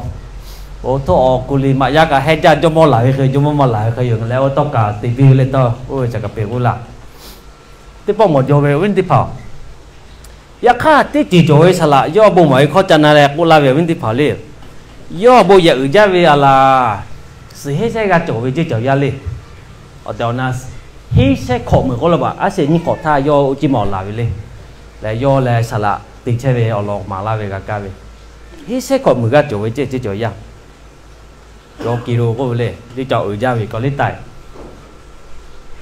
Oˇ htaˇ awˬ kuˬ liꞈ maꞈ yaˇ kaꞈ heh jaˇ, jawˇmawˇ laˬ ve hk'e, jawˇmawˇ maˇ laˬ ve hk'e yoˬ leh, oˇ tawˇ kaꞈ te piˇ ve le taˇ, oˇ ve ca kaꞈ peꞈ k'oˆ laˇ. Teˇ pawˆ mawˬ jaw ve awˬ viˉ teˇ hpaˍ-oˬ, yaꞈ hk'aˇ teˇ ceuˬ cawˬ ve saˍ laꞈ yawˇ bon maˍ ve hkawˇ ca na leh k'oˆ laˇ ve awˬ viˉ teˇ hpaˍ le. Yawˇ bon yehˬ uiˍ jaˇ ve a laˬ, suhˍ heˉ shehˉ g'aˇ cawˬ ve ceˇ cawˬ yaˇ le. Awˬ tehˬ awˬ na, heˉ shehˉ hkawꞈ meuˍ k'oˆ la baˬ, a shehˍ nyiˇ hk'awꞈ htaˇ yawˇ oˇ ceˇ maˬ awˬ laˬ ve le. Leh yawˇ leh saˍ laꞈ te chehˇ ve awˬ lawn maˍ laˇ ve g'a kaˇ ve, heˉ shehˉ hkawꞈ meuˍ g'aˇ cawˬ ve ceˇ ceˇ cawˬ yaˇ. Yawˇ kilo k'oˆ ve le, teˇ cawˬ uiˍ jaˇ ve k'awꞈ liˇ taiˍ.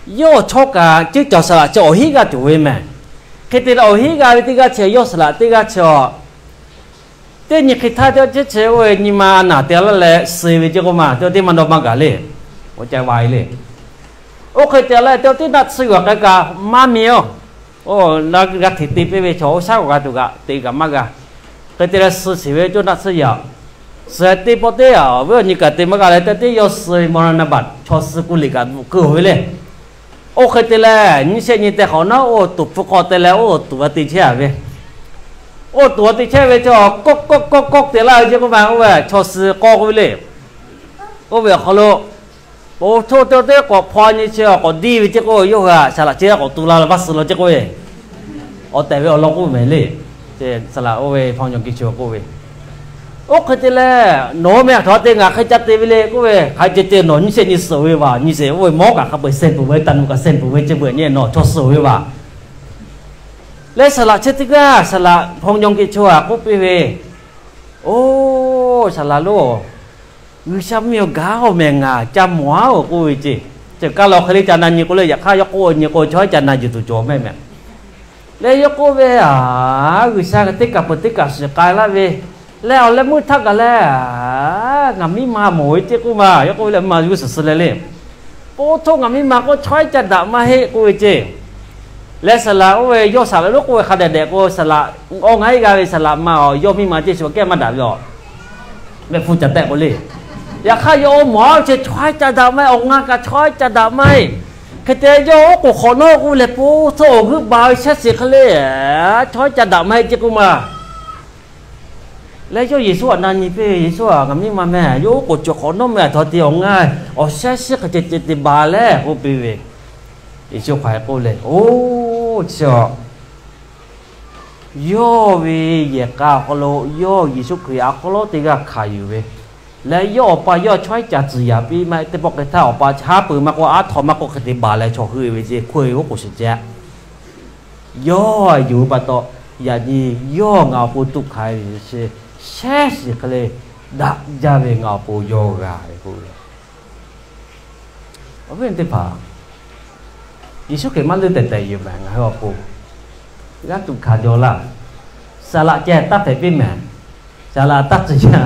Yawˇ chaw kaꞈ ceˇ cawˬ saˍ laꞈ chi awˬ hinˉ g'aˇ cawˬ ve mehˬ. Hk'e te leh awˬ hinˉ g'aˇ ve teˇ g'aˇ chi yawˇ saˍ laꞈ teˇ g'aˇ chi a, teˇ nyi hk'e htaˇ teˇ chehˇ chehˇ oˇ ve nyi ma naˬ te laˇ leh suh ve ceˇ k'oˆ ma, teˇ maˇ dawˇ maˇ gaˬ le. Oˇ ca va e le. Oˇ hk'e te leh teˇ teˇ naˆ tsuhˇ g'aꞈ k'ai kaꞈ maˇ mi oˬ. Oˇ g'a hteꞈ te piˇ ve chaw oˇ shaˉ k'awꞈ g'a tuˬ kaꞈ te kaꞈ maˇ g'a. Hk'e te leh suh sheˍ ve cawˇ naˆ tsuhˇ yaꞈ, suh te pawˆ teˇ a awˬ viˉ awˬ nyi kaꞈ te maˇ g'a leh teˇ teˇ yawˇ suh ve mawˇ na naˍ baˬ chaw suh ku liꞈ kaꞈ keu oˬ ve le. Oˇ hk'e te leh nyiˇ shehˆ nyi teh hk'awꞈ nawˉ oˇ tuꞈ hpfuh hk'aw te leh oˇ tuꞈ g'a te chehˇ a ve. Oˇ tuꞈ g'a te chehˇ ve chaw kawˆ kawˆ kawˆ kawˆ te laˇ ve ceˇ k'oˆ ma, oˇ ve chaw suh k'awˇ k'oˆ ve le. Oˇ ve awˬ hk'aw lo, po htoˇ teˇ teˇ k'awꞈ hpaw nyi chi k'awꞈ diˇ ve ceˇ k'o, yawˇ hui a saˍ laꞈ chi k'awꞈ tu la leh vaˇ suh la ceˇ k'oˆ ve, awˬ tehˬ ve awˬ lawn k'oˆ ve mehˍ le. Saˍ laꞈ oˇ ve hpawnˇ yaw kiˇ chi k'oˆ ve, oˇ hk'e te leh nawˬ hui meh a htaꞈ te ngaˬ hk'e ca te ve le k'oˆ ve, hk'a ceh ceh nawˬ nyiˇ shehˆ nyi suh ve vaˬ, nyi sheˍ oˇ ve mawˉ kaꞈ hk'a peu-eˬ sehˇ peuˬ ve, taˇ nu kaꞈ sehˇ peuˬ ve, chi beuꞈ nyi nawˬ chaw suh ve vaˬ. Leh saˍ laꞈ chi teˇ g'aˇ saˍ laꞈ hpawnˇ yaw kiˇ chi a k'oˆ piˇ ve, Oˇ saˍ laꞈ lonˉ, G'uiˬsha mvuhˇmiˬ awˬ gaˬ-oˬ mehˬ, ngaˬ ca mawˬ-aˉ-oˬ k'oˆ ve ceˇ. Chi kaꞈ lawˬ hk'e le ca na nyi k'o le, yaꞈ hk'aˇ yawˇ k'oˆ nyi k'o chaw iˉ ca na yuˬ tuˬ cawˬ mehˆ mehˍ. Leh yawˇ k'oˆ ve, G'uiˬsha teˇ kaˬ peuˬ teˇ kaˬ shiˍ k'ai laˇ ve, leh awˬ leh meuˇ htaˇ kaꞈ leh ngaˬ miˇ ma mawˬ ve ceˇ k'oˆ ma. Yawˇ k'oˆ ve leh, Miˇ ma g'uˇ suhˍ suh leh le, po htoˇ ngaˬ miˇ ma k'o chaw iˉ ca daꞈ maˇ heˆ k'oˆ ve ceˇ. Leh saˍ laꞈ oˇ ve yawˇ shaˍ ve lonˉ k'oˆ ve hk'a dehꞈ dehꞈ k'o, saˍ laꞈ awˬ ngaˬ iˉ g'a ve saˍ laꞈ ma awˬ yawˇ miˇ ma ceˇ shu kehˉ maˇ daꞈ ve a, mehˆ hpu ca tehˆ k'o le. Yaꞈ hk'aˇ yawˇ oˇ mawˬ-aˉ ve chi chaw iˉ ca daꞈ maˇ heˆ, awˬ ngaˬ kaꞈ chaw iˉ ca daꞈ maˇ heˆ. Hk'e te yawˇ oˉ k'oˍ hk'awꞈ nawˉ k'oˆ ve leh, po htoˇ awˬ g'euˆ ba ve shehˉ shiˍ hk'e le, chaw iˉ ca daꞈ maˇ heˆ ceˇ k'oˆ ma. Leh yawˇ Yeˍsuˆ htaꞈ na nyi piˇ, Yeˍsuˆ-aˬ, ngaˬ miˇ ma meh, yawˇ oˉ k'oˍ cawˬ hk'awꞈ nawˉ meh, a htaw te awˬ ngaˬ awˬ shehˉ shiˍ hk'e ceh ceh te ba leh k'oˆ piˇ ve, Yeˍsuˆ hk'aˬ hk'e k'oˆ le, Oˇ chi a, yawˇ ve yehˬ k'a awˬ hk'aw lo yawˇ Yeˍsuˆ Hkriꞈ a hk'aw lo teˇ g'aˇ hkanˍ yuˬ ve, leh yawˇ awˬ pa yawˇ chaw iˉ ca tcuhˍ yaꞈ piˇ maˇ heˆ. Teˇ pawˆ hk'e htaˇ awˬ pa haˉ pui maˇ k'oˆ, aˉ htaw maˇ k'oˆ, hk'e te ba leh chaw hui ve ceˇ, hk'oˆ ve oˉ k'oˍ shiˍ ceh. Yawˇ yuˬ ve pa taw, yaꞈ nyi yawˇ ngaˬ awˬ pon tuꞈ hkanˍ ve, shehˉ shiˍ hk'e le daꞈ jaˇ ve ngaˬ awˬ pon yawˇ g'a ve k'oˆ ve. Awˬ viˉ teˇ hpaˍ, Yeˍsuˆ Hkriꞈ maˇ leuˆ tehˬ tehˬ yoˬ mehˬ, ngaˬ hui awˬ pon g'aˇ tuꞈ hkanˍ jaw laˇ. Saˍ laꞈ ceh taˇ hpehꞈ piˇ mehˬ. Saˍ laꞈ taˇ tcuh yaˇ.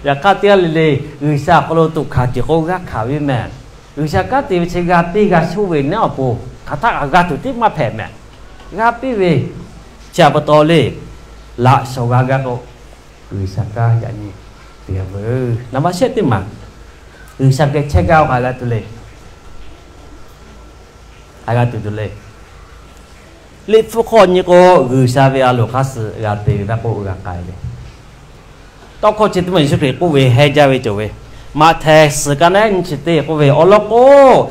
Yaꞈ hk'aˇ teˇ g'aˇ le le G'uiˬsha awˬ hk'aw lo tuꞈ hkanˍ ceuˬ k'o g'aˇ hkanˍ ve mehˬ. G'uiˬsha kanˉ te ve chi g'a piˇ g'a shoˆ ve neˉ awˬ pon hk'aˬ htaˆ kaꞈ g'a tuˬ tiˉ maˇ hpehꞈ mehˬ. G'a piˇ ve chi a pa taw le, laꞈ shawˍ g'a gaˇ k'o, G'uiˬsha kanˉ yaꞈ nyi te veuˬ. Naˍ baˆ shehˆ teˇ maˬ, G'uiˬsha geh chehˇ gaˇ-oˬ, hk'aˬ g'a tuˬ le. Hk'aˬ g'a tuˬ tuˬ le. Liꞈ hpu hk'aw nyi k'o, G'uiˬsha ve a loˍ hk'aˇ suh g'a te ve taˇ k'oˆ g'a k'ai ve. Tawˇ hkawˇ chi teˇ maˬ Yeˍsuˆ Hkriꞈ k'oˆ ve heh jaˇ ve cawˬ ve, Maꞈhtehˍ suhˍ ka nehˉ nyiˇ chi teˇ k'oˆ ve awˬ lawn k'o,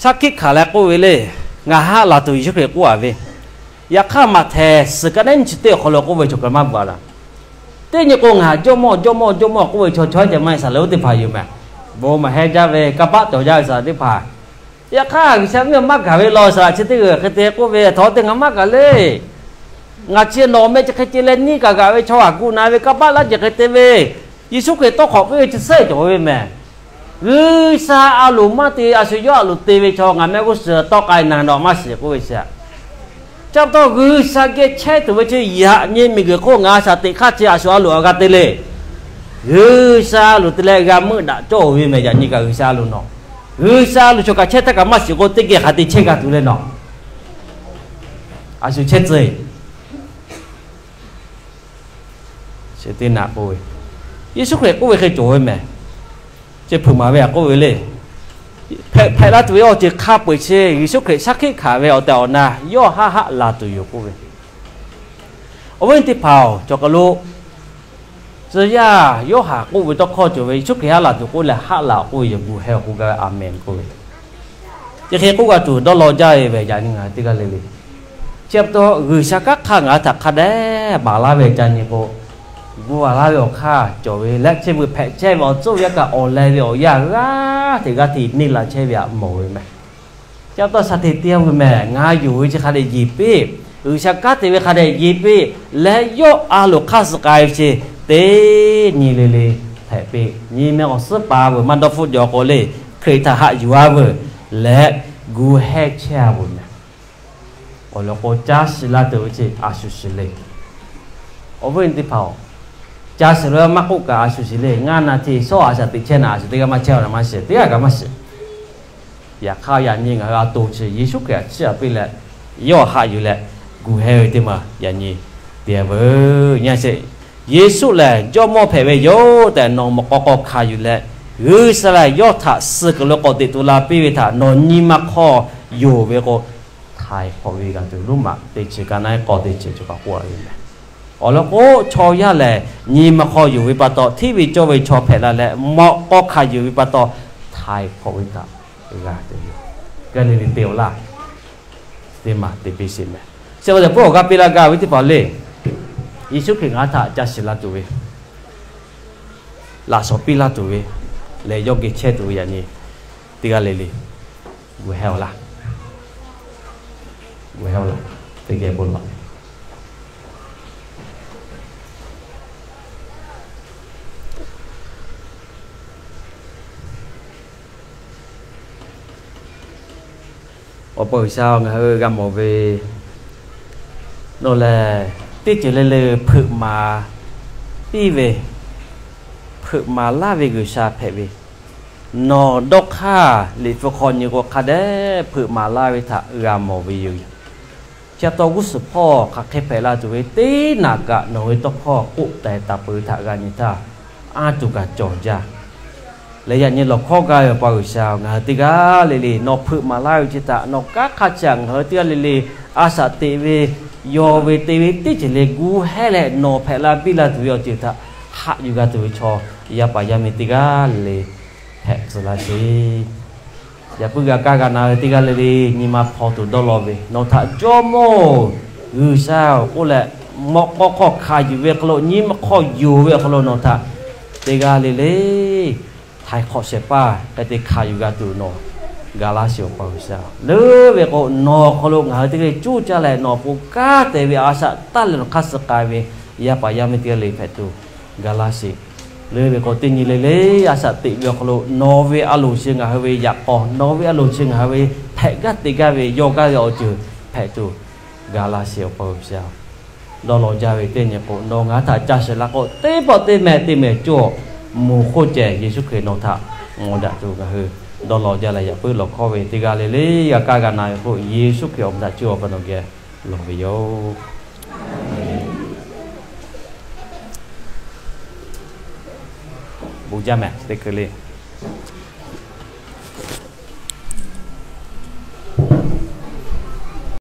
shaˉ hkiˆ hkanˍ leh k'oˆ ve le, ngaˬ haˆ laˬ tuˬ Yeˍsuˆ Hkriꞈ k'oˆ a ve. Yaꞈ hk'aˇ Maꞈhtehˍ suhˍ ka nehˉ nyiˇ chi teˇ awˬ hk'aw lo k'oˆ ve chaw kaꞈ maˇ bvuhꞈ a laˬ. Teˇ nyi k'o ngaˬ jawˇmawˇ jawˇmawˇ jawˇmawˇ k'oˆ ve chaw chaw iˉ ceh maˇ heˆ, saˍ laꞈ lonˉ teˇ hpaˍ yoˬ mehˬ. Bon maˍ heh jaˇ ve kanˇ paˆ cawˬ jaˇ ve saˍ laꞈ teˇ hpaˍ. Yaꞈ hk'aˇ G'uiˬsha mvuhˇmiˬ maˇ gaˬ ve law saˍ laꞈ chi teˇ g'uiˬ hk'e te k'oˆ ve, Htaꞈ te ngaˬ maˇ gaˬ le. Ngaˬ chi nawˬ meh chi hk'e te leh neˇ kaꞈ g'aꞈ ve chaw g'aꞈ gu na ve kanˇ paˆ laˇ ceh hk'e te ve, Yeˍsuˆ Hkriꞈ tawˇ hk'awꞈ piˇ ve chi suhˉ cawˬ ve mehˬ. G'uiˬsha a loˍ maˇ te, a shu yawˇ a loˍ te ve chaw ngaˬ mehˆ g'uˇ suhˍ tawˆ k'ai naˬ nawꞈ maˇ shiˍ k'oˆ ve chi a. Chi pa taw G'uiˬsha geh chehˇ tuˬ ve chi yaꞈ nyi miˬguiˬ hk'oˆ ngaˬ shaˍ teꞈ hk'aˇ chi a shu a loˍ a g'a te le. G'uiˬsha a loˍ te leh g'a meuˆ daꞈ cawˇ ve mehˬ. Yaꞈ nyi kaꞈ G'uiˬsha a loˍ nawˬ, G'uiˬsha a loˍ chaw kaꞈ chehˇ htaˇ kaꞈ maˇ shiˍ k'o, teˇ geh hk'aˬ te chehˇ g'a tuˬ le nawˬ. A shu chehˇ tcuh e. Chi teˇ naꞈ k'oˆ ve, Yeˍsuˆ Hkriꞈ k'oˆ ve hk'e cawˬ ve mehˬ. Chi hpeuꞈ maˍ ve a k'oˆ ve le. Hpehꞈ hpehꞈ la tuˬ ve awˬ ceuˬ hk'a peu-eˬ chi Yeˍsuˆ Hkriꞈ shaˉ hkiˆ hkanˍ ve awˬ tehˬ awˬ na yawˇ haˆ haˆ laˬ tuˬ yoˬ k'oˆ ve. Awˬ viˉ teˇ hpaˍ-oˬ, cawˬ kaˬ lo Tcuh yaˇ Yoˇhanˬ k'oˆ ve tawˇ hkawˇ cawˬ ve, Yeˍsuˆ Hkriꞈ haˉ laˬ tuˬ k'oˆ leh haˆ laˬ k'oˆ ve, yawˇ hui gu heh awˬ k'oˆ gaˇ ve, Aˍmenˍ k'oˆ ve. Chi hk'e k'oˆ g'a tuˬ dawˇ law jaˇ ve, yaꞈ nyi ngaˬ hui teˇ g'aˇ le le, chi pa taw G'uiˬsha kanˉ hk'aˇ ngaˬ hui htaꞈ hk'a dehꞈ baˬ laˇ ve ca nyi k'o, gu a laˇ ve awˬ hk'aˇ cawˬ ve leh, chi beuꞈ hpehꞈ chehˇ ve awˬ tcuhˇ ve yaˇ kaꞈ awˬ leh ve awˬ yanˇ g'aˇ hteꞈ g'aˇ hteꞈ neˇ la chehˇ ve htaꞈ mawˬ ve meh. Chi pa taw shaˍ hteꞈ te-a ve meh, ngaˬ yonˍ ve chi hk'a dehꞈ yeˬ piˇ, G'uiˬsha kanˉ te ve hk'a dehꞈ yeˬ piˇ leh, yawˇ a loˍ hk'aˇ suh k'ai ve chi teˇ nyi le le hpehꞈ piˇ. Nyi meh awˬ suhˉ paˍ veuˬ maˇ dawˇ hpfuhˆ jaw k'o le, Hkriꞈ htaꞈ haꞈ yuˬ-a veuˬ leh gu heh chehˇ-a veuˬ meh. Awˬ lawn k'o, caˇ shiˍ la tuˬ ve chi a shuˍ shiˍ le. Awˬ viˉ awˬ nyi teˇ hpaˍ-oˬ, caˇ shiˍ la maˇ k'oˆ kaꞈ a shuˍ shiˍ le. Ngaˇ naˬ hteꞈ shawˉ a shaꞈ teꞈ chehˇ naˬ, a shuˍ teˇ g'aˇ maˇ chehˇ-a, maˇ shiˍ, teˇ g'aˇ kaꞈ maˇ shiˍ. Yaꞈ hk'aˇ, yaꞈ nyi ngaˬ hui a to chi Yeˍsuˆ Hkriꞈ htaꞈ chiˇ aꞈ piˇ leh, yawˇ haꞈ yuˬ leh gu heh ve teˇ maˬ yaꞈ nyi te-a veuˬ. Nyi a sheˍ, Yeˍsuˆ lehˬ Jawˇmawˇ hpehꞈ ve yoˬ tehꞈ nawˬ mawꞈ k'aw hk'aw hkanˍ yuˬ leh, G'uiˬsha lehˬ yawˇ htaꞈ suh kuiˬ lo k'awꞈ teꞈ tu la piˇ ve htaꞈ nawˬ nyi ma hk'aw yonˍ ve k'o, htaiˍ hk'awꞈ ve g'a tuˬ, Roˉmaꞈ teˇ chi ka naˉ k'aw teˇ chi chi kaꞈ k'oˆ-a ve meh. Awˬ lawn k'o, chaw yaˇ lehˬ nyi ma hk'aw yonˍ ve pa taw, hteˇ ve cawˇ ve chaw hpehꞈ la leh, mawꞈ k'aw hkanˍ yuˬ ve pa taw, htaiˍ hk'awꞈ ve kaꞈ g'a te yoˬ. Gaˇ le le te-a laˇ. Teˇ maˬ te piˇ sheˍ meh. Chi pa taw, pawˆ awˬ g'aˇ piˇ laˇ gaˇ ve teˇ hpaˍ le, Yeˍsuˆ Hkriꞈ ngaˬ hui htaꞈ caˇ shiˍ la tuˬ ve, laꞈ shawnˍ piˇ laˇ tuˬ ve lehˬ, yawˇ geh chehˇ tuˬ ve yaꞈ nyi teˇ g'aˇ le le gu heh-a laˇ. Gu heh-a laˇ. Teˇ geh bon lawˬ. Awˬ pa G'uiˬsha, ngaˬ hui g'a mawˬ ve, nawˬ lehˬ teˇ ceuˬ le le hpeuꞈ maˍ piˇ ve, hpeuꞈ maˍ laˇ ve G'uiˬsha hpehꞈ ve, nawˬ dawˇ hk'aˇ liꞈ hpu hk'aw nyi k'o hk'a dehꞈ hpeuꞈ maˍ laˇ ve htaꞈ g'a mawˬ ve yoˬ. Chi pa taw g'uˇ suhˍ hpawˇ hk'aˬ hk'e hpehꞈ la tuˬ ve teˇ naꞈ kaꞈ nawˬ ve tawˇ hkawˇ k'oˆ tehˍ taˍ peuˬ ve htaꞈ g'a nyi htaˇ, anˇ tuˬ kaꞈ cawˬ jaˇ. Leh yaꞈ nyi lawˬ hkawˇ gaˇ ve Awˬ pa G'uiˬsha, ngaˬ hui teˇ g'aˇ le le nawˬ hpeuꞈ maˍ laˇ ve chi htaꞈ nawˬ kanˉ hk'a chi htaꞈ ngaˬ hui teˇ g'aˇ le le a shaꞈ teꞈ ve, yawˬ ve te ve teˇ ceuˬ le gu heh leh nawˬ hpehꞈ la biˇ la tuˬ ve awˬ ceuˬ htaꞈ haꞈ yuˬ g'a tuˬ ve chaw yaˇ paˍ yaˇ miˇ teˇ g'aˇ le le hpehꞈ tcuh laˇ sheˍ. Yaꞈ puiˉ g'a kaˇ g'a na ve teˇ g'aˇ le le nyi ma hpaw tuˬ dawˇ law ve, nawˬ htaꞈ Jawˇmawˇ-oˬ, G'uiˬsha-oˬ k'oˆ leh, mawꞈ k'aw hk'aw hkanˍ yuˬ ve hk'aw lo, nyi ma hk'aw yonˍ ve awˬ hk'aw lo nawˬ htaꞈ teˇ g'aˇ le le htaiˍ hk'awꞈ shehˍ hpaˇ hk'e te hkanˍ yuˬ g'a tuˬ nawˬ ga laˇ sheˍ Awˬ pa G'uiˬsha. Leuˉ ve k'o, nawˬ awˬ hk'aw lo ngaˬ hui teˇ g'aˇ le cuˇ caˇ leh nawˬ pon kanˉ te ve a shaꞈ taˇ leh nawˬ hk'aˇ suh k'ai ve yaˇ paˍ yaˇ miˇ teˇ g'aˇ le hpehꞈ tuˬ ga laˇ sheˍ. Leuˉ ve k'o, teˇ nyi le le a shaꞈ teꞈ ve awˬ hk'aw lo nawˬ ve a loˍ chi ngaˬ hui ve yaꞈ k'aw, nawˬ ve a loˍ chi ngaˬ hui ve hpehꞈ gaˇ te gaˇ ve, yawˇ gaˇ ve awˬ ceuˬ hpehꞈ tuˬ ga laˇ sheˍ Awˬ pa G'uiˬsha. Dawˇ law jaˇ ve teˇ nyi k'o, nawˬ ngaˬ hui htaꞈ caˇ shiˍ la k'o, teˇ pawˆ teˇ meh teˇ meh cawˇ, moˬ hk'oˆ cehˬ Yeˍsuˆ Hkriꞈ nawˬ htaꞈ ngawˬ daꞈ tuˬ ngaˬ hui dawˇ law jaˇ leh, yaꞈ puiˉ lawˬ hkawˇ ve teˇ g'aˇ le le g'a kaˇ g'a na ve k'o, Yeˍsuˆ Hkriꞈ awˬ meh htaꞈ cuˇ awˬ pa nawˬ geh lawˬ ve yoˬ. Bon jaˇ meh teˇ hkui le.